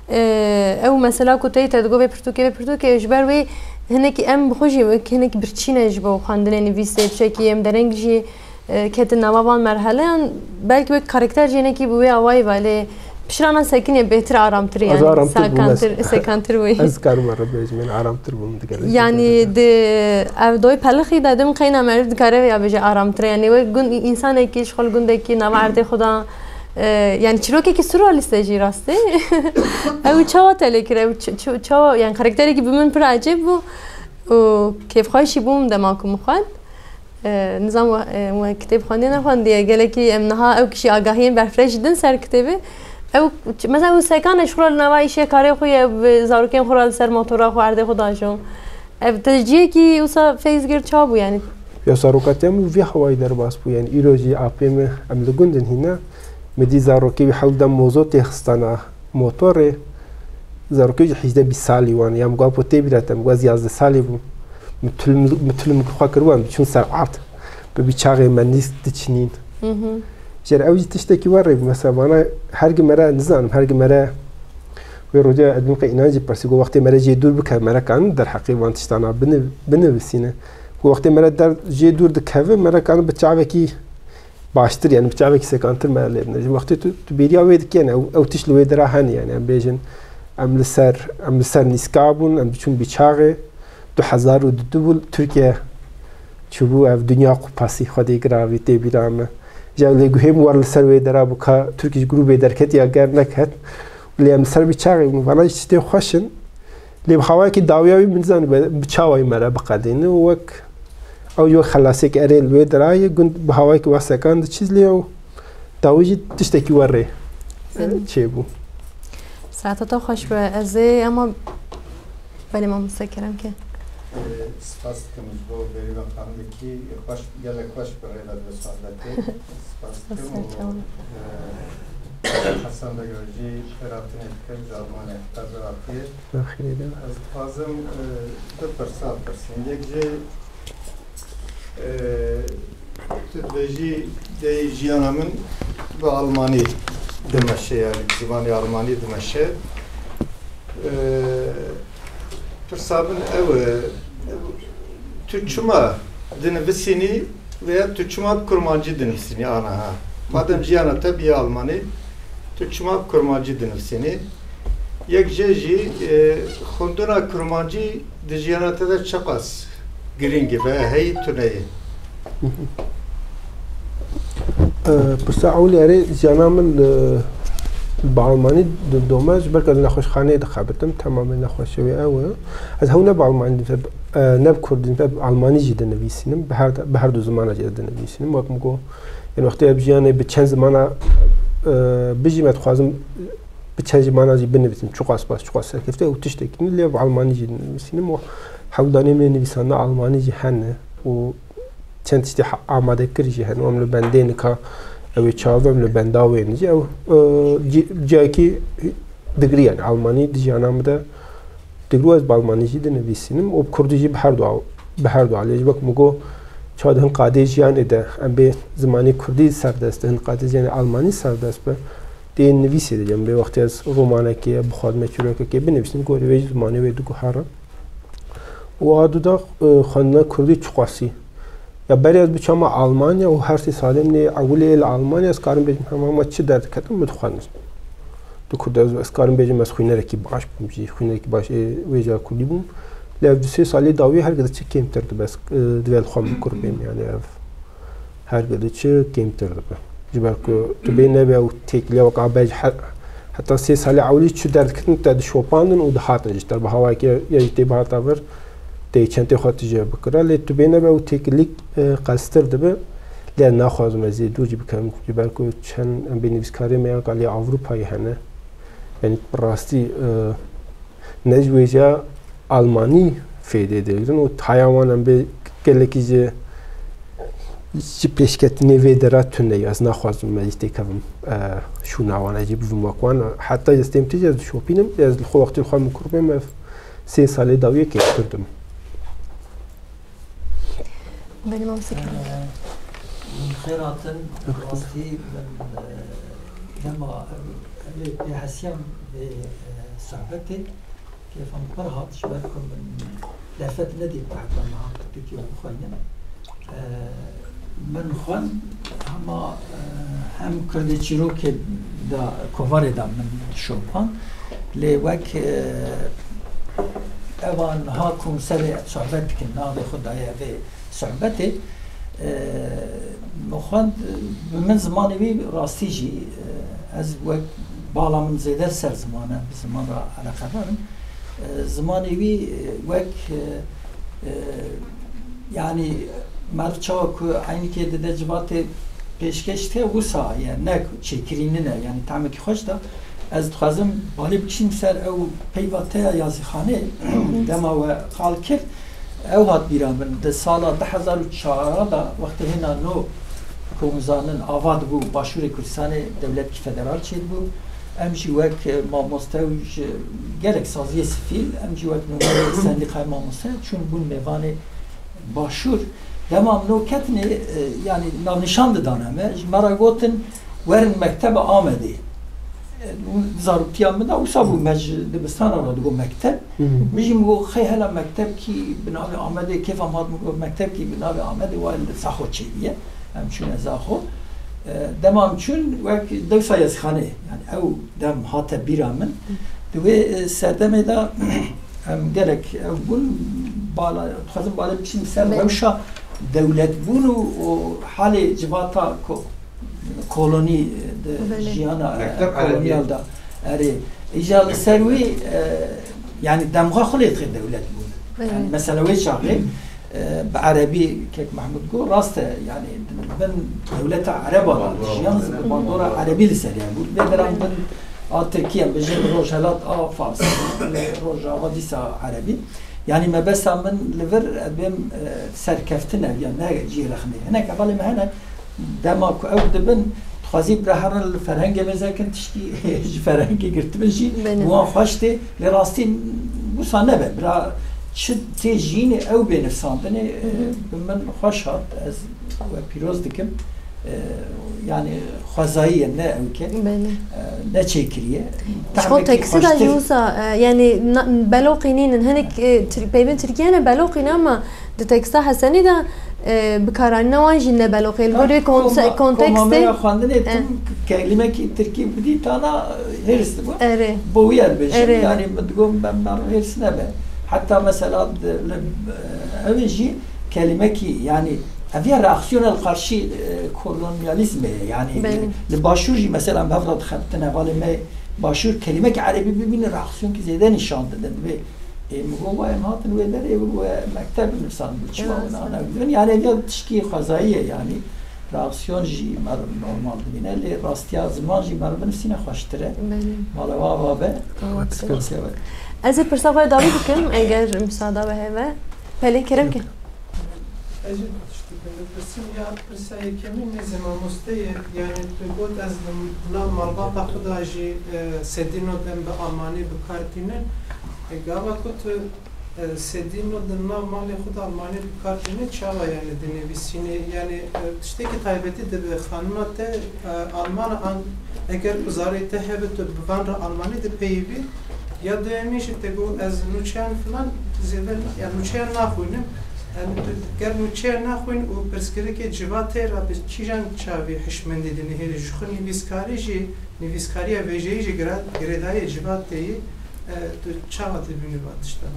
Ee, ew mesela ku tê te digo vê pirtûkê, vê pirtûkê ji ber wê hinekî em bi xwe jî wek hinekî birçî ne ji bo xwendinê, nivîsê, tiştekî em dereng jî e, ketin nava van merheleyan, belkî wek karakter jî hinekî bi wê awayî ve, lê piştran sekinî bêtir aramtir e, Ez yani aramtir bûm, ez sekantir, sekantir bûyî. Ez karim re bêjim, yani aramtir bûm digerek. Yani di ev doy pelixî de dim qeyna meriv dikare vêya bêje aramtir e. Yani wek gund, însanekî ji xwe li gundekî nava erdê xwe de, e, yani çîrokekî surrealîst e jî rastî. Ew çawa te lê kir? Ew ç-, ç-, çawa, yani karakterekî bi min pir ecêb bû û kêfxweş jî bûm dema ku min xwend. E, nizam we, e, we kitêb xwendiye nexwendiye. Gelekî em niha ew kişî agahiyên berfireh jî din ser kitêbê. Ew, mesela ew sekan e ji xwe re li nava îşê karê xwe ye, bi zarokên xwe re li ser motora xwe erdê xwe dajo. Ev te ciyekî wisa feyz gir ça bû yani? Ya zarokatiya min vî hawayî derbas bû yani. Îro jî apê min em li gund in hîna. Min dî zarokê wî hewl da mozo tê xistana motorê. Zarokê jî hîjdeh bîst salî wan. Ya min got, "Apo tê bîra te?" Min got, "Ez yazdeh salî bûm." Min tulum, min tulum xwe kir wan, diçûn ser erd. Bi bîçaxê me nîsk diçinîn. Hı hı. Jêr ew jî tiştekî wer rê bû. Mesela vana her gi me re nizanim, her gi me re wê roja edmîn qey înan jî pirsî, got, "Wextê me re jê dûr bikeve, me re kanin derheqê van tiştana bini-, binivisîne." Got, "Wextê me re der jê dûr dikeve, me re kanin bi çavekî baştir, yani bi çavekî sekantir me lê bine." Ji wextê tu, tu bêriya wê dikî, yani ew, ew tişt li wê dira hene, yani em bêjin, em li ser, em li ser nîska bûn, em diçûn bîçaxê. Du hezar û du bû, Tirkiye çûbû ev Dünya Kupası, Xwedê giravî tê bîra me. Ji ew lê guhê min war li ser wê dera bû ka Tirk ji grûbê derket ya ger neket. Lê em li ser bîçaxê bûn, vana jî tiştê xweş in. Lê bi hawayekî dawiya wî min nizanî bi, bi çawa wî me re biqedîne û wek ew jî wek xelasiyek erê li wê dira ye, gund bi hawayekî wa sekan diçî lê ew dawî jî tiştekî werê, e, Selim. çêbû. Saeta te xweş be. Ez ê, ama belê mamoste Kerem ke. Ee, spas dikim ji bo Berîvan Xanimekî xweş, gelek xweş bi rê ve dibe sohbetê. Spas dikim û, Spas dikim. e, Hasan Beg re jî xêr hatinê dikim, ji Almanya heta beratiye. Bexîrê de. Ez dixwazim, e, du pirsa bipirsîm. Yek jî, e, tu dibêjî, dey jiyana min bi almanî dimeşe, yani bi zimanê almanî dimeşe. E, pirsa min ew e, tu çima dinivisînî veya tu çima bi kurmancî dinivisînî aniha? Madem jiyana te bîye almanî, tu çima bi kurmancî dinivisînî? Yek jê jî, e, xwendina kurmancî di jiyana te de çiqas girîng e veya heyî tune ye? E, pirsa ewlî erê jiyana min li, bi almanî di dome, ji ber ku ez li nexweşxaneyê dixebitim, temamê nexweşê wê ew e. Ez hew ne bi almanî dinivîsim, e, ne bi kurdî dinivîsim, bi almanî jî dinivîsînim, bi her, bi her du zimana jî ez dinivîsînim. Wek min got, yani wextê ez bi jiyanê bi çend zimana, e, bijîm, ez dixwazim bi çend zimana jî binivîsim, çiqas baş, çiqas serkefte, ew tiştekî ne, lê bi almanî jî dinivîsînim û hewldanên min ê nivîsandina almanî jî hene û çend tiştê ha-, amade kir jî hene. Em li bendê nika ew ê çav em li benda wê ne jî. Ew, e, ci-, ciyakî digirî, yani almanî di jiyana min de digirî, ez bi almanî jî dinivîsînim û bi kurdî jî bi her du al-, bi her du alî. Ji wek min got, çawa di hin qadê jiyanê de em bê zimanê kurdî serdest, di hin qadê jiyanê almanî serdest be. Tê nivîsê de cem bê wextê ez romanekê ya bixwazim ya çîrokekê binivîsim, gorî vê zimanê wê diguherim. Û a du da, e, xwendina kurdî çiqasî. Ya berê ez biçama Almanya û her sê salên nê ewilê li Almanya ez karim bêjim hema hema çi derdiketim min dixwendin. Tu kurd ez, ez karim bêjim ez xwînerekî baş bûm jî, xwînerekî baş ê wê ca kurdî bûm. Lê ev du sê salê dawî her gede çi kêmtir dibe, ez, e, divê li xwe min kur bêm, yani ev her gede çi kêmtir dibe. Ji ber ku tu bê nebe ew têkiliya wek a bej he-, heta sê salê ewilî çi derdiketin te dişopandin û dihatin ji te bi hawayeke ya jî tê bihata vir tê çentê xwe tije bikira. Lê tu bê nebe ew têkilîk, e, qelstir dibe. Lê ez naxwazim ez ê dûr jî bikim. Ji ber ku çend em bê nivîskarê me ya kalê Ewropayê hene. Yani bi rastî, e, ne ji wêja Almanî fêdê digirin û taya wan em bê gelekî ji, ji pêşketinê vê dera tune ye. Ez naxwazim me jî têkevim, e, şûna wan, ez jî bivim wek wan. Heta ez têm tije ez dişopînim, ez li xwe wextê xwe min kur bêm, ev sê salê dawiyê kêmtir dim. Benim amsik. Ee, Xêr hatin, rastî min, e, dema, e, pê hesiyam vê, e, sohbetê, kêfa min pir hat, ji ber ku min derfet nedît heta niha Tirkî bixwînim. E, min xwend hema, e, hem kurdê çîrokê da, kovarê da min şopand. Lê wek, e, eva niha ku serê sohbet dikin, navê xwe daye vê sohbetê, e, min xwend, e, bi min zimanê wî rastî jî, e, ez wek bala min zêde ser ziman e, bi ziman re eleqedar im. E, zimanê wî, e, wek, e, e, yanî meriv çawa ku eynîkê dide civatê pêşkêş dike, wisa ye, ne çêkirî nîne, yanî tahmekî xweş da. Ez dixwazim balê bikişînim ser ew peyva te ya yazîxanê, dema we qal kir, ew hat bîra min. Di sala du hezar û çar da, wextê hêna no komzanin ava dibû Başûrê Kurdistanê, dewletkî federal çêdibû. Em jî wek, e, mamoste û ji gelek saziyê sivîl, em jî wek nûnerê Sendîqayê Mamoste çûn bûn mêvanê Başûr. Dema min no ketinê, e, yanî navnîşan didane me, ji me re gotin, werin mekteba Amedê. E, zaroktiya min de wisa bû, me ji dibistana re digot mekteb. Hı hı. Min jî min got, xey hela mektebkî bi navê Amedê, kêfa min hat, min got, mektebkî bi navê Amedê wa li Zaxo çêbûye. Em çûne Zaxo. E, dema em çûn, wek dewsa yazîxanê, yani ew dem hate bîra min. Di wê, e, serdemê de em gelek ew bûn, bala, dixwazim balê biçînim ser Belê. rewşa dewletbûn û, û halê civata ko-, kolonî di Belê. jiyana, e, Mekteb kolonyal Erebî. de. Erê, îja li ser wî, e, yani demxa xwe lê dixê dewletbûn. Belê. Yani mesela wê çaxê, e, bi erebî kek Mehmûd got, rast e, yani bin dewleta ereba de Bandora jiyan, bandora erebî li ser yan bû. Vê deran bin a Tirkiye, bijin rojhelat a Fars, lê Rojava dîsa erebî. Yani mebesta min li vir, e, bêm, e, serkeftin e, ya ne cî rexnê. Hinek hevalê me hene, dema ku ew dibin, dixwazî bira herin li ferhengê me zekin, tişkî ji ferhengê girtibin jî, Belê. wan xweş tê, lê rastî wisa nebe. Bira çi tê jînê ew bê nivsandinê, e, Hı hı. bi min xweş hat, ez we pîroz dikim. E, yani xwezayî ye, ne ew ke, Belê. e, ne çêkirî ye. Ji xwe Tahmekî teksî de xweştir. jî wisa, e, yani na-, beloqî nînin. Hinek, e, Tir-, peyvên Tirkiye ne beloqî ne ama di teksta Hesenî de, e, bikaranîna wan jî ne beloqî. Li gorî Koma-, konse-, kontekstê. Komameya xwendinê E. tim kelimekî Tirkî bidî tana, e, hêrs dibû. Erê. Bo wî ez bêjim, Erê. yani min digot, ben, ben hêrs nebe. Heta mesela di, li, e, ew jî kelimekî, yani ev ya reaksiyona li karşî, e, kolonyalîzmê ye. Yani Belê. li, li Başûr jî mesela em hev re dixebitine, hevalê me Başûr kelimekî erebî bibîne reaksiyonkî zêde nîşan didin. Divê, e, min got, wa em hatin wê derê, we mekteb nivîsandibû, çima Rast wina e. newdin? Yani ev ya tişkî xwezayî ye, yani reaksiyon jî meriv normal dibîne, lê rastiya ziman jî meriv binivîsîne xweştir e. Belê. Mala we ava be. Ava be. Spas e we. Ez ê pirsa xwe dawî bikim, eger misada we hebe. Pelê kerem ke. Ez jî tiştekî bipirsim, ya pirsa yekemîn nêzî mamosteyê, yani tu got ez li nav malbata xwe de jî, e, sedî nod em bi almanî bi kar tînin. E, gava ku tu E, Sedîno di nav malê xwe de Almanî bi kar tîne, çawa yani dinivîsînê? Yani, e, tiştekî taybetî dibe xanima te, e, Alman an, eger ku zarê te hebe tu bi van re Almanî dipeyivî, ya duyemîn jî te got ez nûçeyan filan zêde na-, ya nûçeyan naxwînim. Yani tu ger nûçeyan naxwîn û pirsgirêkê civatê re bi kîjan çavî hişmendî dinihêrî? Ji xwe nivîskarî jî, nivîskariya vêjeyî jî gira-, girêdayî civatê yî, e, tu çawa dibînî va tiştan?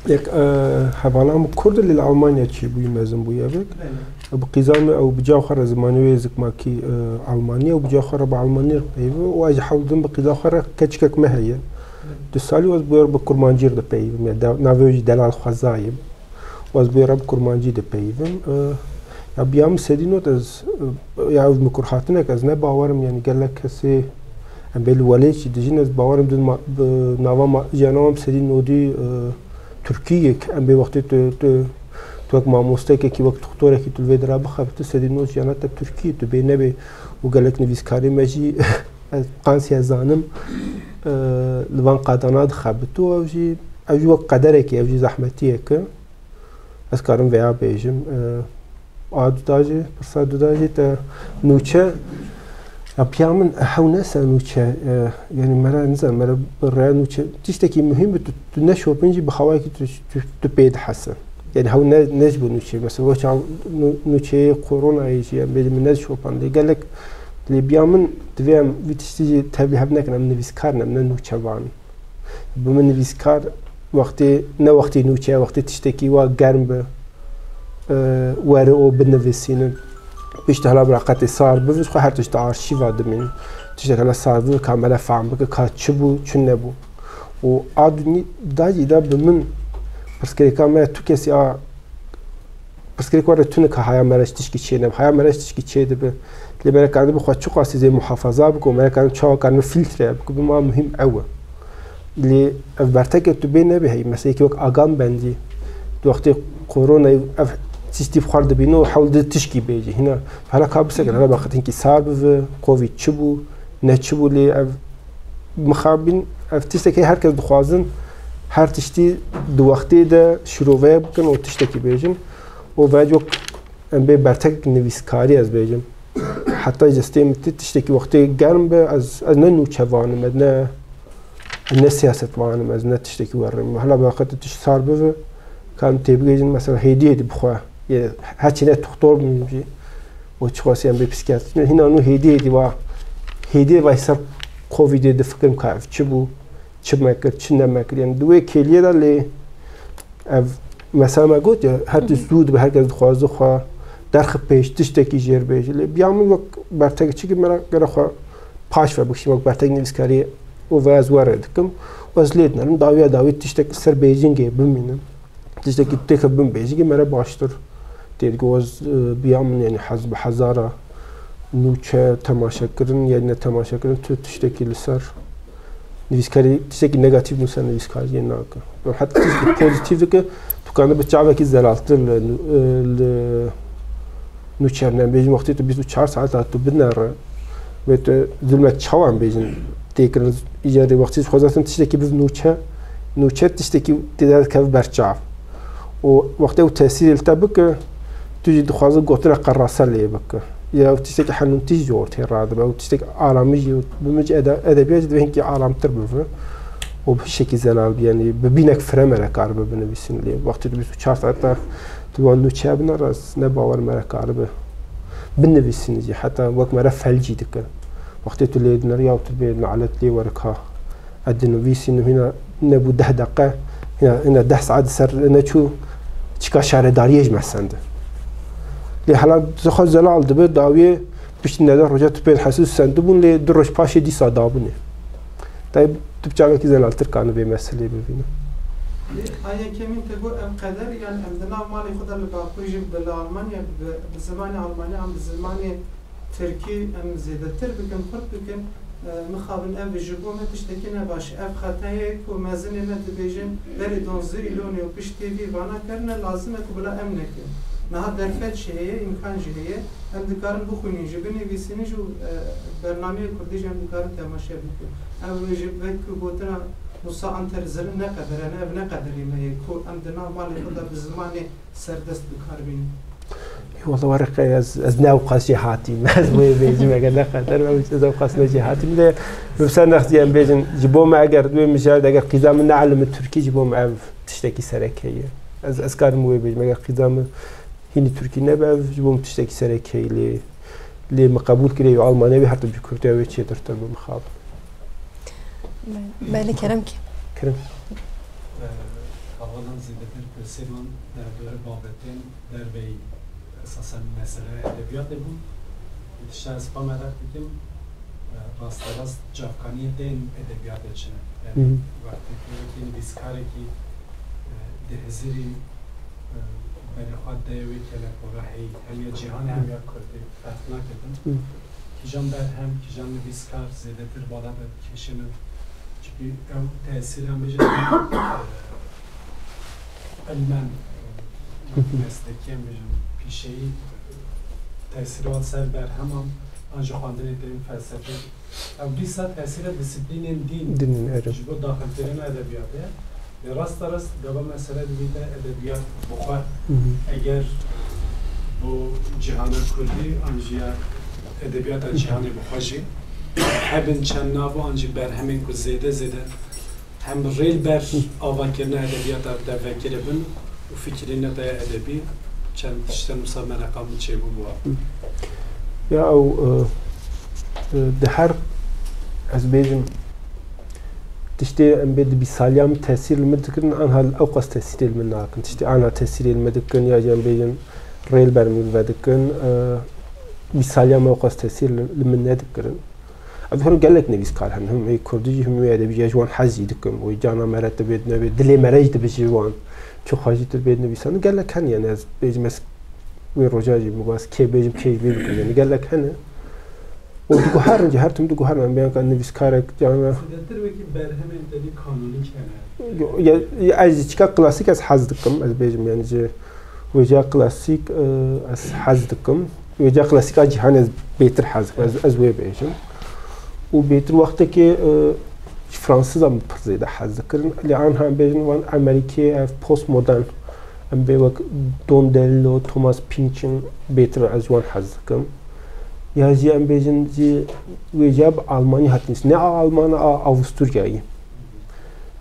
Yek, e, hevala min Kurd li Almanya çêbûyî, mezin bûye vek. Belê. Bi qîza min ew bi ca xwe re zimanê wê zikmakî, e, Almanî ye û bi ca xwe re bi Almanî re peyivî û ez ji hewl didim bi qîza xwe re keçikek me heye. Belê. Du salî ez bûyer bi Kurmancî re dipeyivim, ya de-, navê wê jî Delal Xwezayê. Û ez bûyer bi Kurmancî dipeyivim. E, ya biya min Sedîno de ez, e, ya ev mikurhatinek ez ne bawerim, yani gelek kesê em bê li welêt jî dijîn, ez bawerim di ma-, bi nava ma-, jiyana wan bi sedî nodî, e, Tirkî yek. Em bê wextê tu, tu, tu wek mamostekekî, wek doktorekî tu li vê dira bixebitî, sedî nod jiyana te bi Tirkî tu bê nebê û gelek nivîskarê me jî ez qansî ez zanim, e, li van qadana dixebitî û ew jî, ew jî wek qederekê, ew jî zehmetiyek e. Ez karim veya bêjim, e, a duda jî, pirsa duda jî te nûçe, ya piya min hew ne ser nûçe, e, yani me re nizan, me re bi rêya nûçe, tiştekî muhîm bi tu, tu neşopin jî bi hawayekî tu, tu, tu pê dihese. Yani hew ne, ne ji bo nûçe. Mesela wek çav nû-, nûçeyê koronayê jî, em bêjin min ne şopand. Lê gelek, lê biya min divê em vî tiştî jî tevlî hev nekin, em nivîskar in, em ne nûçevan in. Bi min nivîskar wextê, ne wextê nûçe, wextê tiştekî wa germ bi, e, were û binivîsînin. Piştî hela bila qetê sar bibe, ji xwe her tişt di arşîva dimînin. Tiştek hela sar bibe, ka me re fehm bike, ka çi bû, çi nebû. Û a dunî da jî da bi min pirsgirêka me tu kesî a pirsgirêk were tunik a haya me re ji tişkî çê nebe. Haya me re ji tişkî çê dibe. Lê me re karibe xwe çiqasî zê muhafaza bike û me re karibe çawa karibe filtre bike. Bi ma muhîm ew e. Lê ev berteke tu bê nebe hey. Mesela yekî wek Agamben dî. Di wextê koronayê ev tiştî bi xwe re dibîne û hewl dide tişkî bêje. Hîna hela ka bisekine, hela baqet hinkî sar bibe, covid çi bû, ne çi bû, lê ev mixabin, ev tiştekî her kes dixwazin, her tiştî di wextê de şîroveye bikin û tiştekî bêjin. Û vec wek em bê bertek nivîskarî ez bêjim. Heta ji destê min tê tiştekî wextê germ be, ez, ez ne nûçevan im, ez ne, ne siyasetvan im, ez ne tiştekî werim. Hela bi wextê tişt sar bibe, karim têbigihîjin, mesela hêdî hêdî bi xwe. Yê, her çi ne doktor bim jî. Û çiqasî em bê psîkiyatrî. Hîna nû hêdî hêdî va, hêdî va ser Covidê difikirim ka ev çi bû, çi me kir, çi ne me kir. Yani di wê kêliyê de lê ev mesela me got ya, her tişt zû dibe, her kes dixwaze xwe derxi pêş, tiştekî jêr bêje. Lê biya min wek bertek çikî me re gere xwe paş ve bikişîm, wek bertek nivîskarî û ve ez were dikim. Û ez lê dinerim, dawiya dawî tiştek li ser Bêjingê bimînim. Tiştekî têke bin Bêjingê me re baştir tê. Digo ez, e, biya min, yani hez bi hezara nûçe temaşe kirin, yani ne temaşe kirin, tu tiştekî li ser nivîskarî, tiştekî negatîf nûser nivîskariyê nake. Heta tiştekî pozîtîf dike, tu kane bi çavekî zelaltir li nû-, e, li nûçer ne. Bêjim wextê tu bîst û çar saeta tu binere, wê tu zulmek çawan bêjin têkirin, îcarê wextî ji xwe zaten tiştekî biv nûçe, nûçe tiştekî tê de dikeve ber çav. Û wextê ew tesîrê li te bike, tu jî dixwaze gotina qerase lê bike. Ya ew tiştekî henûntî jî ortê radibe, ew tiştekî aramî jî, bi min jî ede-, edebiyat jî divê hinkî aramtir bive. Û bi hişekî zelal, yani bi bînek fire me re karibe binivîsin lê. Wextê tu bîst û çar saeta tu wan nûçe binere, ez ne bawer me re karibe binivîsînî jî, heta wek me re fel jî dike. Wextê tu lê dinere ya tu bê nalet lê were ka ez dinivîsînim, hîna nebû deh deqe, hîna, hîna deh saet ser neçû çika şaredariyê ji me sende. Lê hela tu xwe zelal dibe, dawiyê piştî nede roja tu pê hesû sendibûn, lê du roj paşê dîsa dabûnê. Tayyib, tu bi çavekî zelaltir kane vê meselê bibîne. Lê a yekemîn te got, em qeder, yan em di nav malê xwe de li Bakur jî bi li Almanya bi, bi zimanê Almanî an bi zimanê tirkî em zêdetir bikin, xurt bikin, e, mixabin ev ji bo me tiştekî ne baş e. Ev xetayê ku mezinê me dibêjin, berê donzdeh îlonê û piştî vî vana kirine, lazim e ku bila em nekin. Niha derfet jî heye, îmkan jî heye. Em dikarin bixwînin jî, binivîsînin jî û, e, bernameyê kurdî jî em dikarin temaşe bikin. Ev ji wek ku gotina Musa Anter zirin ne qeder e, ne ev ne qederê me ye ku em di nav malê xwe de bi zimanê serdest bi kar bînin. Wala wereqe ez, ez ne ewqas jêhatî me, ez wê bêjim, eger ne qeder me, ez ewqas ne jêhatî me. Lê bi ser nextî em bêjin, ji bo me eger wê mijarê de eger qîza min neelime tirkî, ji bo me ev tiştekî sereke ye. Ez, ez karim wê bêjim, eger qîza min hînî tirkî nebe, ev ji bo min tiştekî sereke ye. Lê, lê min qebûl kiriye, Almanya wê her tim ji Kurdiya wê çêtirtir bi mixabin. Be-, belê, kerem ki. Kerem. Ee, Hevalan zêdetir pirsê man derdorê babetên derveyî, esasen meseleya edebiyatê bûn. Tişta ez pa merak dikim, e, rasterast çavkaniyê tên edebiyatê çi ne? Yani Hı hı. Wextê ku wekî nivîskarekî, e, dihizirî, e, berê xwe dayê wê kelekorahî, hem ya cîhanê hem ya kurdî, ferq nakirin. Hı. Kîjan berhem, kîjan nivîskar zêdetir bala be dikêşînin? Çimkî ew tesîr em bêjin, e, ilmen, e, meslekî em bêjin, pîşeyî tesîr wan ser berheman, an ji xwendinê tên felsefê. Ew dîsa tesîra disiplînên dîn Dînên, erê. Ji bo daxilkirina edebiyatê. Lê rasta rast gava mesele dibîte edebiyat bi xwe. Hı hı. Eger bo cîhana kurdî an jî ya edebiyata cîhanê bi xwe jî hebin çend nav û an jî berhemên ku zêde zêde hem rê li ber avakirina edebiyata de vekiribin û fikirîna te ya edebî çend tiştên wisa mereqa min çêbûbû. Ya ew, e, e, di her, ez bêjim, tiştê em bê di bîsaliya min tesîr li min dikirin, anha ewqas tesîrê li min nakin. Tiştê anha tesîrê li min dikin, ya jî em bêjin rê li ber min vedikin, e, bîsaliya min ewqas tesîr li, li min nedikirin. Ez dixwim gelek nivîskar hene, him ê kurdî jî, him ê edebî jî, ez ji wan hez jî dikim. Wê cana me re tibê, nebê, dilê me re jî dibe ji wan. Çi xwe jî tibê nivîsandin. Gelek hene, yani ez bêjim, ez wê roja jî min got, ez kê bêjim, kê ji bê bikim. Yani gelek hene. Û diguherin jî, her tim diguherin. Em bêjin ka nivîskarek cana. Zêdetir wekî berhemên te dî kanonîk hene. Yo, ya, ya ez ji çika klasîk ez hez dikim, ez bêjim, yani ji wêca klasîk, e, ez hez dikim. Wêca klasîka cîhanê ez bêtir hez dikim, ez, ez wê bêjim. Û bêtir wextekê, e, ji Fransizan pir zêde hez dikirin. Lê anha em bêjin wan Amerîkê ev postmodern, em bê wek Don DeLillo, Thomas Pynchon bêtir ez ji wan hez dikim. Ya jî em bêjin jî wêca bi Almanî hatin, ne a Alman a Avusturyayî.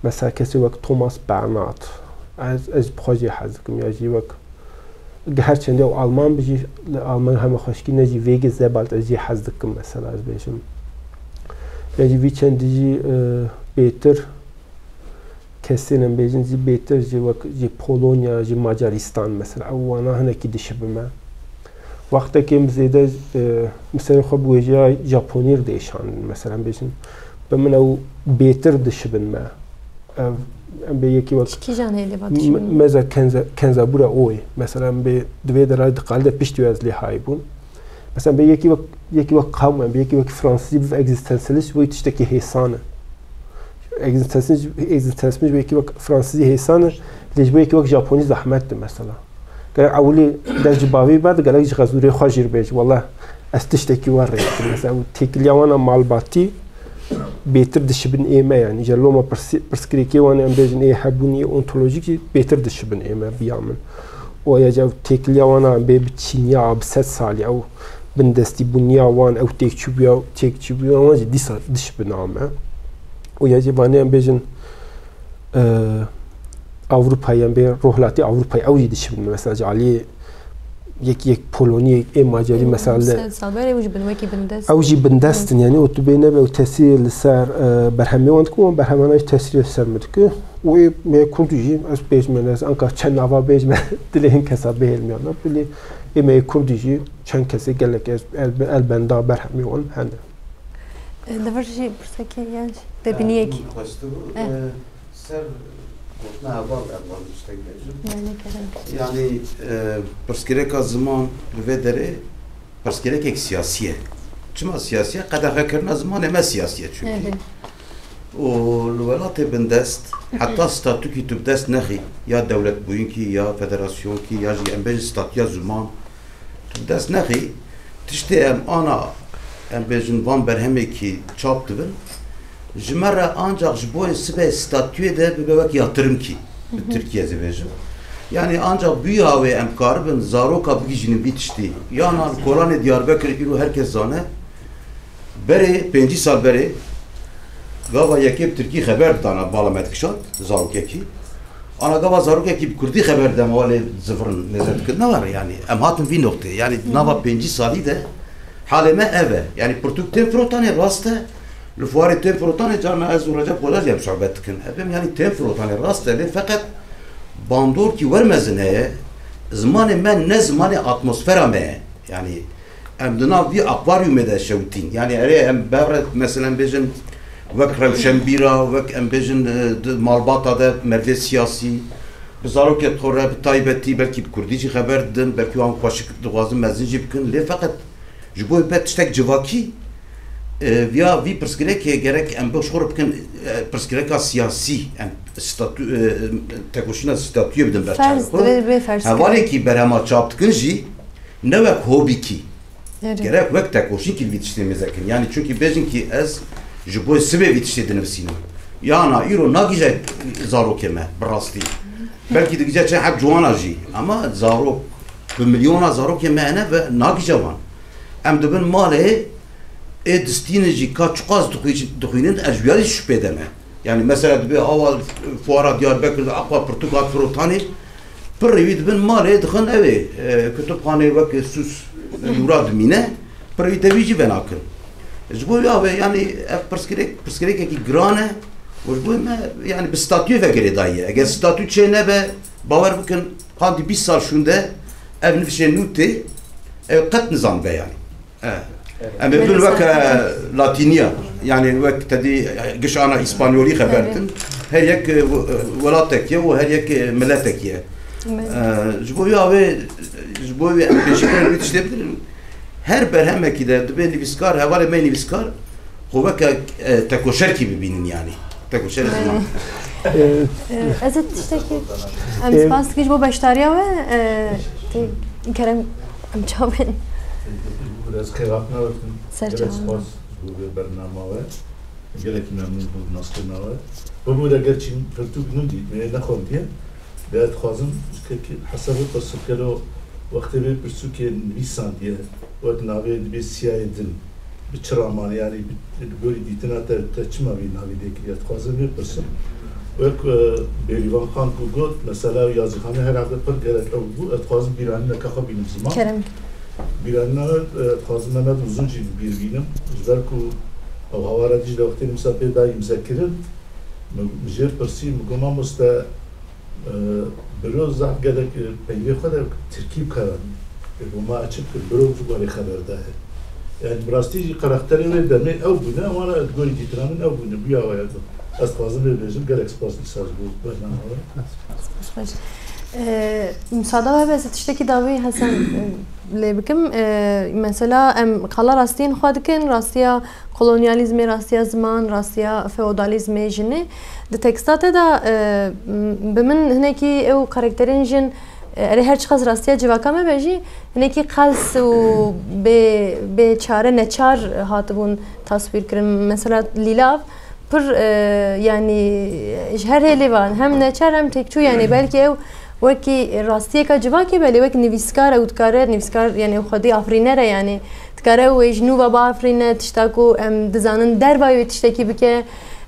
Mesela kesê wek Thomas Bernhard, ez, ez bi xwe jê hez dikim, ya jî wek Ge her çendî ew Alman bi jî, li Almanya heme xweşikî ne jî Wege Sebald ez jê hez dikim mesela ez bêjim. Ya jî vî çendî jî, e, bêtir kesên em bêjin jî bêtir jî wek jî Polonya, jî Macaristan mesela ew wana hinekî dişibime. Wextekê min zêde, e, min serê xwe bi wêjeya Japonî re diêşandin mesela em bêjin. Bi min ew bêtir dişibin me. Ev, em bê yekî wek Ji kîjan hêlê va me-, dişibin? Meza Kenza-, Kenzabura Oe. Mesela em bê di vê derayê di qalê de piştî wê ez lê hay bûn. Mesela em bê yekî wek, yekî wek qawm, em bê yekî wek Fransizî biv egzistensyalist, wê tiştekî hêsan e. Egzistensyalist, egzistensyalist wê yekî wek Fransizî hêsan e, lê ji bo yekî wek Japonî zehmet e mesela. Gerek ewilî dest ji bavê berde, gerek ji xezûrê xwe jî bêje, wela ez tiştekî we rê dikim. Mesela ew têkiliya wan a malbatî bêtir dişibin ê me, yanî îcar loma pirsî-, pirsgirêkê wan em bêjin ê hebûnî, ê ontolojîk jî bêtir dişibin ê me biya min. Û ya jî ew têkiliya wan a bê bi çîniya a bi sed salî, ew bindestîbûniya wan, ew têkçûbûya, têkçûbûya wan jî dîsa dişibin a me. Û ya jî vanê em bêjin, e, Ewropayê, em bê rohlatî Ewropayê, ew jî dişibin. Mesela ji aliyê yek, yek Polonî, yek ê Macarî, mesela li Sed Saberê ew jî bin wekî bindest. Ew jî bindest in, yanî û tu bê nebe ew tesîrê li ser, e, berhemê wan dikin, wan berhemana jî tesîrê li ser min dikin. Û ê me Kurdî jî, ez bêjim, ez anka çend nava bêjim, dilê hin kesa bihêlim ya, bilê ê me Kurdî jî çend kesê gelek ez el, elbenda berhemê wan hene. E, li vir jî pirsekê yan jî debîniyekî. Min xwestibû, Eh. e, ser gotina heval, heval tiştek bêjim. Belê, kerem. Yanî, e, pirsgirêka ziman li vê derê pirsgirêkek siyasî ye. Çima siyasî ye? Qedexekirina zimanê me siyasî ye çunkî. Evet. Û li welatê bindest, heta statûkî tu bi dest nexî, ya dewletbûyinkî, ya federasyonkî, ya jî em bêjin statûya ziman, tu bi dest nexî, tiştê em ana, em bêjin van berhemekî çap dibin, Ji me re ancak ji bo sibê statûyê de bibe wek yatirimkî, bi Tirkî ez ê bêjim. Yanî ancak bûya wê em karibin zaroka bigihîjînin vî tiştî. Yana li kolanê Diyarbekir îro her kes zane, berê, pêncî sal berê, gava yekê bi Tirkî xeber dana bala me dikişand, zarokekî. Ana gava zarokekî bi Kurdî xeber dema lê zivirin lêze dikir. Ne were yanî. Em hatin vî noqtê. Yanî nava pêncî salî de halê me ev e. Yanî pirtûk tên firotanê rast e. Li fuarê tên firotanê carna ez û Recep Xwedar jî em sohbet dikin. Em yanî tên firotanê rast e. Lê feqet bandorkî wer mezin heye. Zimanê me ne zimanê atmosfera me ye. Yanî em di nav vî akvaryumê de şewitîn. Yanî erê em bevre, meselen bêjin wek rewşenbîra, wek em bêjin, e, di malbata de merivê siyasî, bi zarokê xwe re bi taybetî belkî bi kurdî jî xeber didin, belkî wan xweşik dixwazin mezin jî bikin. Lê feqet ji bo be tiştek civakî, e, viya vî pirsgirêkê gerek em bi xwe re bikin, e, pirsgirêka siyasî, em statû, e, tekoşîna statûyê bidin ber çavê Ferz, xwe. Divê bê ferz kirin. Hevalekî berhema çap dikin jî, ne wek hobîkî. Erê. Gerek wek tekoşînkî li vî tiştê mêze kin. Yanî çunkî bêjin kî ez ji bo sibê vî tiştê dinivîsînim. Yana îro nagihîje zarokê me bi rastî. Belkî digihîje çend heb ciwana jî. Ama zarok, bi milyona zarokê me hene ve nagihîje wan. Em dibin malê, ê distînin jî ka çiqas dixwî-, dixwînin, ez ji vîya jî şüphe de me. Yanî mesela dibê awa fuara Diyarbekir de aqwa pirtûk hat firotanê, pirrê wî dibin malê dixin ew ê, e, kutubxaneyê wek Sûs, e, Nûra dimîne, pirrê wî tevî jî venakin. Ji bo ya ve yanî ev pirsgirêk, pirsgirêkekî giran e û ji bo me yanî bi statûyê ve girêdayî ye. Eger statû çê nebe, bawer bikin, qandî bîst sal şûnde ev nivişên nû tê, ew qet nizanbe yanî. E, em ê bin wek, e, latîniya, yanî wek te dî, e, giş ana îspanyolî xeber dikin. Her yek, e, we-, e, welatek ye û her yek, e, miletek ye. E, ji bo ya wê, ji bo wê em pêşî kirin wî tiştê bidirin. Her berhemekî de dibe nivîskar, hevalê me nivîskar, xwe weke, e, tekoşerkî bibînin yanî. Tekoşerê ziman. E, e, ez ê tiştekî, em e, spas dikin ji bo beşdariya we, e, tê-, kerem em çavên. Ez xêrat nawetim. Ser çavan. Gelek spas ji bo vê bernama we. Gelekî memnûn bûm naskirina we. Bi bo de gerçî pirtûk min dît, me nexwendiye. Lê ez dixwazim, kekî hesabê pirsûkero wextê vê pirsûkê nivîsandiye, wek navê dibê Siyayê Din. Bi çi ramanê, yanî bi, li gorî dîtina te, te çima vî navî lê kiriye? Dixwazim vê pirsim. Wek, e, Bêrîvan Xan ku got, mesela Yazîxanê Herêmê pir gerek ew bû, ez dixwazim bîranîneke xwe bînim ziman. Kerem. Bîranîna me, e, dixwazim Mehmet Uzun jî bi bîr bînim. Ji ber ku ew Hawara Dîcle wextê nimsa pê dayî mize kirin, min, min jê pirsî, min got, mamoste, e, biro zaf gelek, e, peyvê xwe de tirkî bikaranî. Ê, got, ma ez çi bikim, biro ji gorî xeber daye. Yani bi rastî jî karakterê wê demê ew bûne, wana di gorî dîtina min ew bûne, bûya waya got. Ez dixwazim vê bêjim, gelek spas dîsa ji bo bernama we. Spas xweş. E, müsaade we be, ez tiştekî dawî Hesen, e, lê bikim. E, mesela em qala rastiyên xwe dikin, rastiya kolonyalîzmê, rastiya ziman, rastiya feodalîzmê jinê. Di teksta te de, e, m-, bi min hinekî ew karakterên jin, e, erê her çiqas rastiya civaka me be jî, hinekî qels û bê, bê çare, neçar hatibûn taswîr kirin. Mesela Lîlav pir, e, yanî ji her hêlê ve hem neçar hem têkçû, yanî belkî ew wekî rastiyeka civakê be, lê wek nivîskar ew dikare, nivîskar, yanî ew xwedî afirîner e, yanî dikare ew ê ji nû ve biafirîne, tişta ku em dizanin dervayê wê tiştekî bike,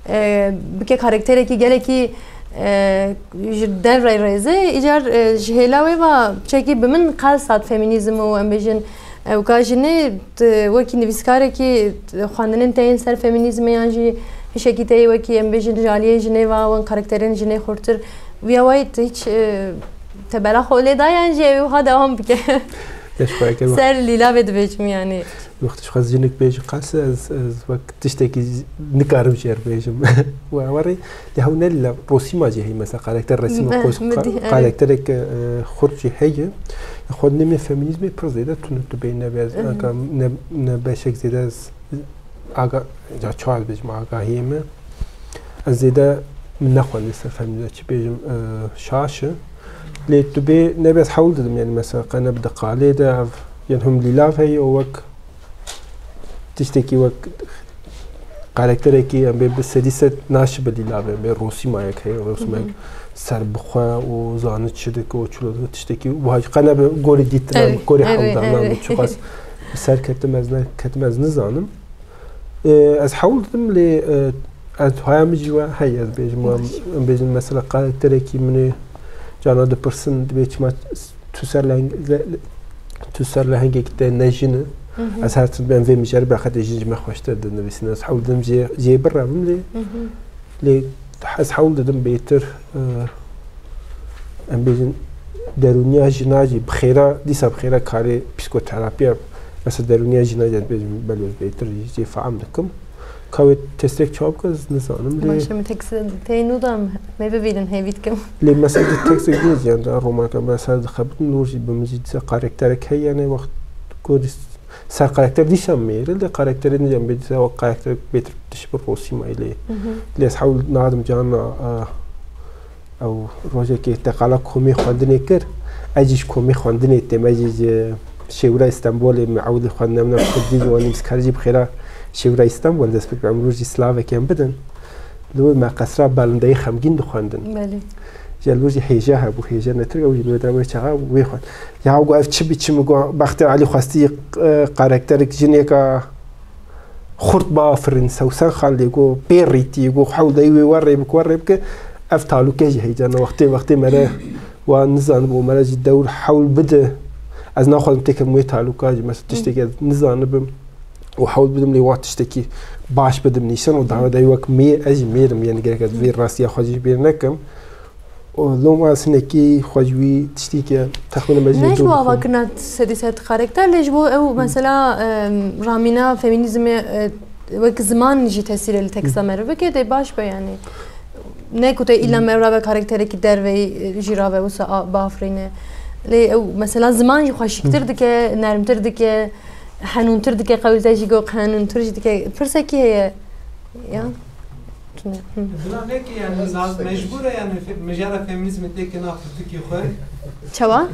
e, bike karakterekî gelekî, e, ji derveyî rêze. Îcar, e, ji hêla wê ve çekî bi min qels hat femînîzm û em bêjin, ewka jinê, tu wekî nivîskarekî, tu xwendinên te yên ser femînîzmê yan jî hişekî te yê wekî em bêjin ji aliyê jinê ve, wan karakterên jinê xurtir, viya wayî tu hîç, e, te bela xwe lê da yan jî ew ê wiha dewam bike? Ser Lîlavê dibêjim yanî. Wextê ji xwe jinik bêjim qels, ez, ez wek tiştekî nikarim jê re bêjim. We, we rê, lê hew ne lîlav, rosîma jî heye, mesela karakter resîma, karakterek, e, xurt jî heye. Xwendinê me femînîzmê pir zêde tune tu bê nebe, ne, ne beşek zêde ez, aga, ya çawa ez bêjim, agahiyê me. Ez zêde min nexwendî ser femînîzm, çi bêjim, e, şaş e. Lê tu bê nebe ez hewl didim, yanî mesela qene bi di qalê de ev, yan hûn lîlav heye û wek tiştekî wek karakterekî em bê bi sedî sed naşibe lîlavê, em bê rosîmayek heye, rosîmayek serbixwe û zani çi dike û çilo dike tiştekî wiha jî qe nebe gorî dîtina, Erê, gorî erê, hewldana erê. Çiqas bi ser ketim ez ne, ketim ez nizanim. E, ez hewl didim lê, e, ez haya min jî we heye ez bêjim, em bêjin mesela karakterekî min ê cana dipirsin dibê çima tu ser leheng-, le-, le-, tu ser lehengekî te ne jin e. Ez her tim em vê mijarê bi qetê jin ji me xweştir dinivîsin. Ez hewl didim jê, jê birevim lê, lê ez hewl didim bêtir, e, em bêjin derûniya jina jî bi xêra, dîsa bi xêra karê psîkoterapiya, mesela derûniya jina jî ez bêjim belê ez bêtir jê fehm dikim. Ka wê testêk çawa bike ez nizanim lê Baş e, min tekst tê nû da me bibînin hêvî dikim. Lê mesela di tekstê gû ez yan da romaka mesela dixebitim nû jî bi min jî dîsa karakterek heye, yanî wext ku dîs-, ser karakter dîsa mêr e, lê karakterê nî em bê dîsa wek karakterek bêtir tişt bi rosîmayî lê. Lê ez hewl nadim cana, a, ew rojekê te qala komê xwendinê kir, ez jî ji komê xwendinê têm, ez jî ji Şêwira Îstenbolê min ewilî xwendine min a kurdî ji wan nivîskar jî bi xêra Şêwira Îstenbol dest pê kir, em roj jî silavekê em bidin. Li wir me qesra belindeyî xemgîn dixwendin. Belê. Ji li wir jî hêja hebû, hêja netirk ew jî li wir de wê çaxa wê xwend. Ya got ev çi bî çi min got Bextiyar Elî xwestî, e, karakterek jinêka xurt biafirîn, Sewsen Xan lê got pê rîtî, got hewl dayî wê werê bik, werê bike. Ev talûke jî heycana wextê, wextê mere wan nizanibû, mere jî dewr hewl bide. Ez naxwazim têkim wê talûka jî, mesela tiştekî ez nizanibim û hewl bidim lê wan tiştekî baş bidim nîşan û dawa dayî wek mêr, ez jî mêr im, yanî gerek ez vê rastiya xwe jî bêr nekim. Û loma ez hinekî xwe ji wî tiştî ke texmîna me jî Ne ji dûr bo dixwim. Avakirina sedî sed karakter, lê ji bo ew mesela, em, ramîna feminîzmê, e, wek ziman jî tesîrê li teksta meriv bike, dê baş be yanî. Ne ku te îlla meriv rave karakterekî derveyî, e, jî rave wisa a, biafirîne. Lê ew mesela ziman jî xweşiktir dike, nermtir dike, henûntir dike, qewî te jî got henûntir jî dike. Pirsekî heye ya. Tune. Hı. Bila ne ki yani zaf mecbur e yani fe-, mijara feminizmi têke nav pirtûkê xwe. Çawa?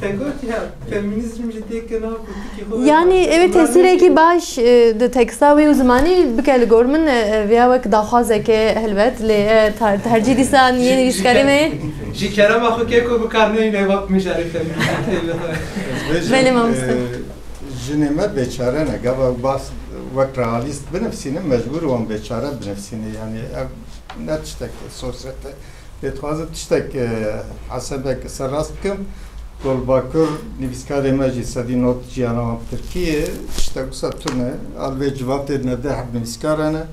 Te got ya feminizm jî têke nav pirtûkê xwe. Yani evet tesîrekî baş, e, di teksta wê û zimanî bike li gor min, e, e, viya wek daxwazeke helbet lê, e, ta-, tercîh dîsa yê nivîskarê me. Ji kerema xwe keko bi kar neyne vak mijarê feminizm têke xwe. Belê mamoste. Jinê me bêçare ne. Gava bas wek realîst binivîsînin, mecbûr wan bêçare binivîsînin. Yanî ev ne tiştek sosyete. Lê dixwazim tiştek, e, hesebek serrast bikim. Gol Bakur nivîskarê me jî sedî nod jiyana wan bi tirkî ye. Tiştek wisa tune. Al vê civatê ne deh nivîskar hene.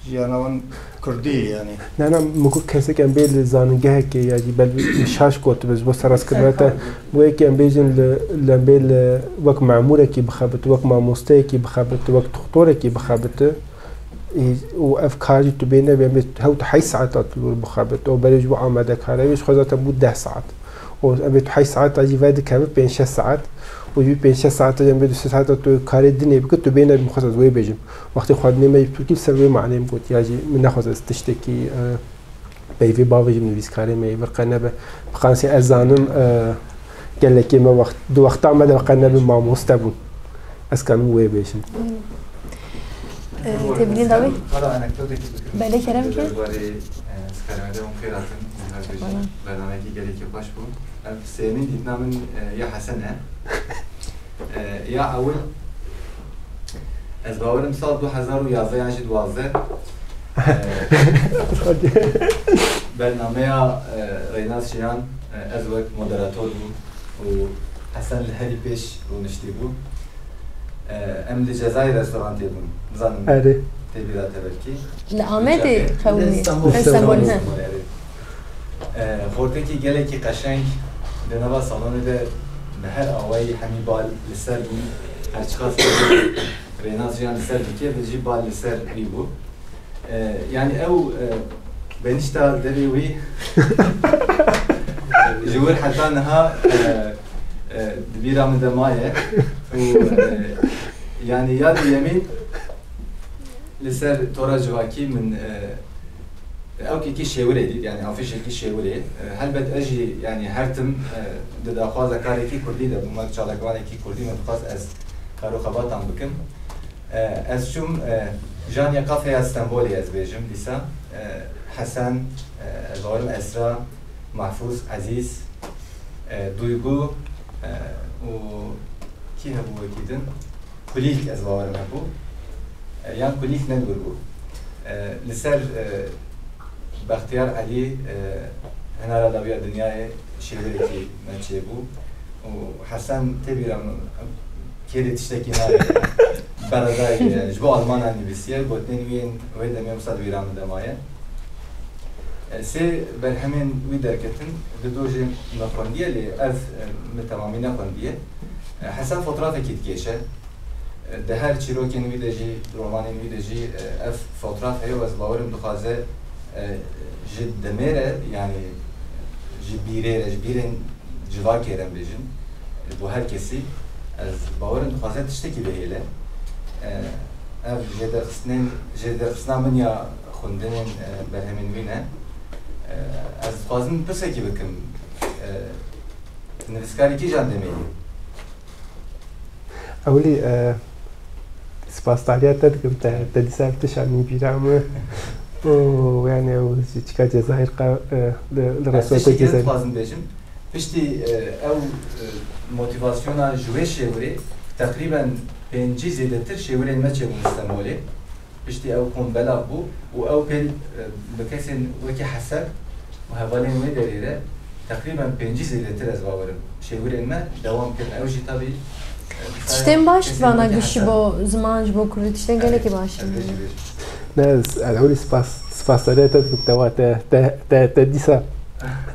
Jiyana wan kurdî ye yanî. Ne, ne, min got kesek em bê li zanîngehekê ya jî belkî şaş gotibe ji bo serastkirina te. Bo yekê em bêjin li, li em bê li wek memûrekî bixebit, wek mamosteyekî bixebit, wek toxtorekî bixebit. Ê, û ev kar jî tu bê nebê, em bê hewt heyş saeta tu li wir bixebit. Ew berê ji bo amadekar e, wê ji xwe zaten bû deh saet. Û em bê tu heyş saeta jî vedikeve pênc şeş saet. Û ji pênc şeş saeta jî em bê du sê saeta tu karê dinê bike, tu bê nebî, min xwest ez wê bêjim. Wextê xwendinê me jî bi tirkî li ser wê manê min got, ya jî min nexwest ez tiştekî, e, peyvê bavêjim nivîskarê me yê vir qe nebe. Bi qansê ez zanim, e, gelekê me wext, di wexta me de qe nebin mamoste bûn. Ez kanim wê bêjim. E, têbînî dawî? Hala anekdotekî bikim. Belê, kerem ki. Li derbarê, e, Skaremede hûn xêr hatin. Her bêjin. Bernameyekî gelekî xweş bû. Ev sêyemîn dîtina min, e, ya Hesen e. E, ya ewil, ez bawerim sal du hezar û yazdeh yan jî duwazdeh, e, bernameya, e, Reynaz Jiyan, e, ez wek moderator bûm û Hesen li herî pêş rûniştî bû. E, em li Cezayir restorantê bûn. Nizanim Erê. Tê bîra te belkî. Li Amedê Li qewimî. Li Stenbol. Li Stenbol, he. Stenbol, erê. E, xortekî gelekî qeşeng di nava salonê de bi her awayî hemî bal li ser bûn. Her çiqas Rênas jiyan li ser dikê, bi jî bal li ser wî bû. E, yanî ew, e, benîşta devê wî ji wir heta niha, e, e, di bîra min de maye. Û, e, yanî ya duyemîn li ser tora civakî min, e, ewkekî şêwirê dît, yanî afîşekî şêwirê. E, helbet ez jî, yanî her tim, e, di daxwaza karekî kurdî de bûm, wek çalakvanekî kurdî min dixwest ez kar û xebatan bikim. E, ez çûm, e, Janya Kafeya Stenbolê ez bêjim dîsa. E, Hesen, e, ez bawerim Esra, Mahfûz, Ezîz, e, Duygu, e, û kî hebû wekî din? Kulîlk ez bawerim hebû. E, yan Kulîlk ne dibir bû. E, li ser, e, Bextiyar Elî, e, hinara dawiya dinyayê şêwirekî me çêbû û Hesen tê bîra min, kêrê tiştekî nayê. Beredayê, ji bo Almana nivîsiye, gotinên wî yên wê demê wisa di bîra min de maye. E, sê berhemên wî derketin, di do jê me xwendiye, lê ev, e, min temamî nexwendiye. E, Hesen fotrafekî dikêşe. E, di her çîrokên wî de jî, romanên wî de jî, e, ev fotraf heye û ez bawerim dixwaze, e, ji demê re, yanî ji bîrê re, ji bîrên civakê re bêjin, bo her kesî, ez bawerim dixwaze tiştekî bihêle. E, ev jêderxistinên, jêderxistina min ya xwendinên, e, berhemên wî ne. E, ez dixwazim pirsekî bikim. E, nivîskarê kîjan demê yî? Ewilî, e, spasdariya te dikim, te, te dîsa ev tişt anî bîra min. Û, yani, ew ji çika Cezayir qa-, e, li, li Ez resweta tiştekî din Cezayir. Dixwazim bêjim. Piştî, e, ew, e, motivasyona ji wê şêwirê teqrîben pêncî zêdetir şêwirên me çêbûn Stenbolê. Piştî ew kom belav bû û ew pêl, e, bi kesên wekî Hesen û hevalên wê derê re teqrîben pêncî zêdetir ez bawerim. Şêwirên me dewam kirin. Ew jî tabî, e, Tiştên baş kesên vana wekî gişî Hesen. Bo ziman ji bo kurdî tiştên Evet, gelekî baş in. Evet, bêjî, bêjî. Ne, ez, ez ewilî spas, spasdariya te dikim, te wa te, te, te, te dîsa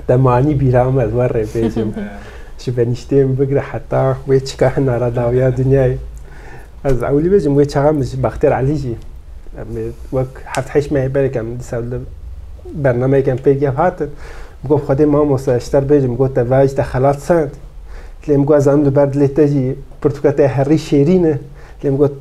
te manî bîra min, ez we rê bêjim. Evet. Ji benîştê min bigire heta wê çika hinara dawiya dinyayê. Ez ewilî bêjim, wê çaxa min ji Baxtiyar Elî jî. Em ê wek heft heşt mehê berek em dîsa li bernameyek em pêk gev hatin. Min got, Xwedê mamoste, ji te re bêjim, got, te vayê ji te xelat send. Lê min got, ez zanim li ber dilê te jî pirtûka te herî şêrîn e. Lê min got,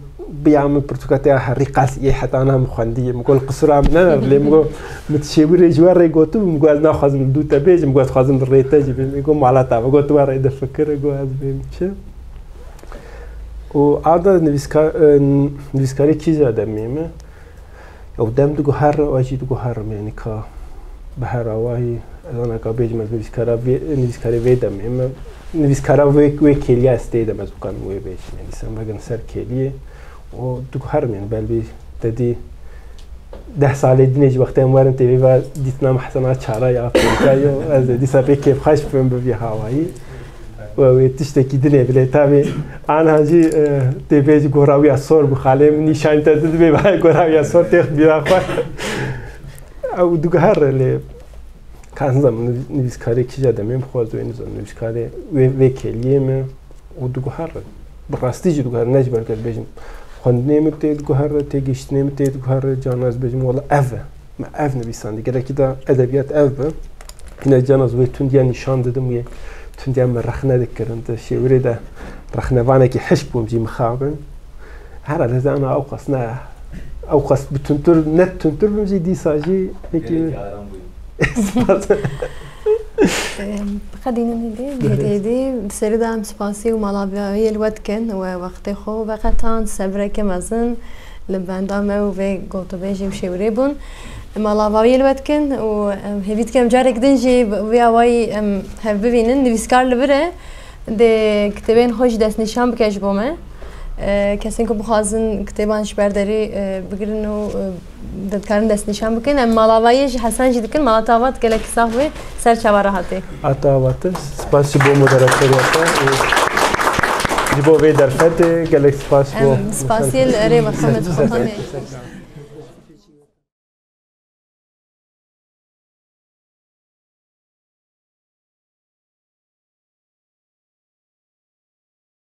biya min pirtûka te ya herî qels yê heta niha min xwendiye. Min got, li qisûra min nener. Lê min got, min şêwirê ji we rê gotibû, min got, ez naxwazim li dû te bêjim, min got, dixwazim li rê te jî bêm. Min got, mala te, min got, tu we rê difikire, got, ez bêm çi? Û arda nivîska-, e, nivîskarê kîja demê me? Ew dem diguhere, ez jî diguherim, yanî ka bi her awayî, ez anaka bêjim, ez nivîskara vê, nivîskarê vê demê me. Nivîskara vê, vê kêliya ez tê de, ez bikarim wê bêjim. Yanî sen vegin ser kêliyê û diguherim, yanî belbî te dî deh salê dinê jî wextê em werin tê vê ve dîtina me Hesena çara ya pênca yo, ez ê dîsa pê kêfxweş bibim bi vî hawayî. We wê tiştekî dinê bilê tabî. Anha jî, e, tê bêjî gora wî ya sor bû, xalê min nîşanî te didibê, vay gora wî ya sor têx bîra xwe. Ew diguhere lê ka nizanim nivî-, nivîskarê kîja demê bixwaze wê nizanim nivîskarê wê, vê kêliyê me û diguhere. Bi rastî jî diguhere, ne ji ber ku ez bêjim xwendinê min tê diguhere, têgihiştinê min tê diguhere, carna ez bêjim wela ev e. Me ev nivîsandî. Gelekî de edebiyat ev be. Hîna cana ez wê tundiya nîşan didim, wê tundiya me rexne dikirin. Di şêwirê de rexnevanekî hişk bûm jî mixabin. Herhalde ez ana ew qas ne, ew qas bi tuntir, ne tuntir bim jî dîsa jî wekî Gelekî aram bûyî. Em, bi qedînin êdî, bi êdî, di serî de em spasî û malavayî li we dikin we wextê xwe veqetan, sebreke mezin li benda me û vê gotûbêjê û şêwirê bûn. Malavayî li we dikin û em hêvî dikin em carek din jî bi vî awayî em hev bibînin. Nivîskar li vir e, dê kitêbên xwe jî destnîşan bike ji bo me. E, kesên ku bixwazin kitêban ji ber derî, e, bigirin û, e, dikarin destnîşan bikin. Em malavayî ji Hesen jî dikin. Mala te ava, gelekî sax bê. Ser çava re hatî. Ata ava te. Spas ji bo moderatoriya te û ji bo vê derfetê gelek spas ji bo. Em spasiyê li erê ve xemet xwe tamê.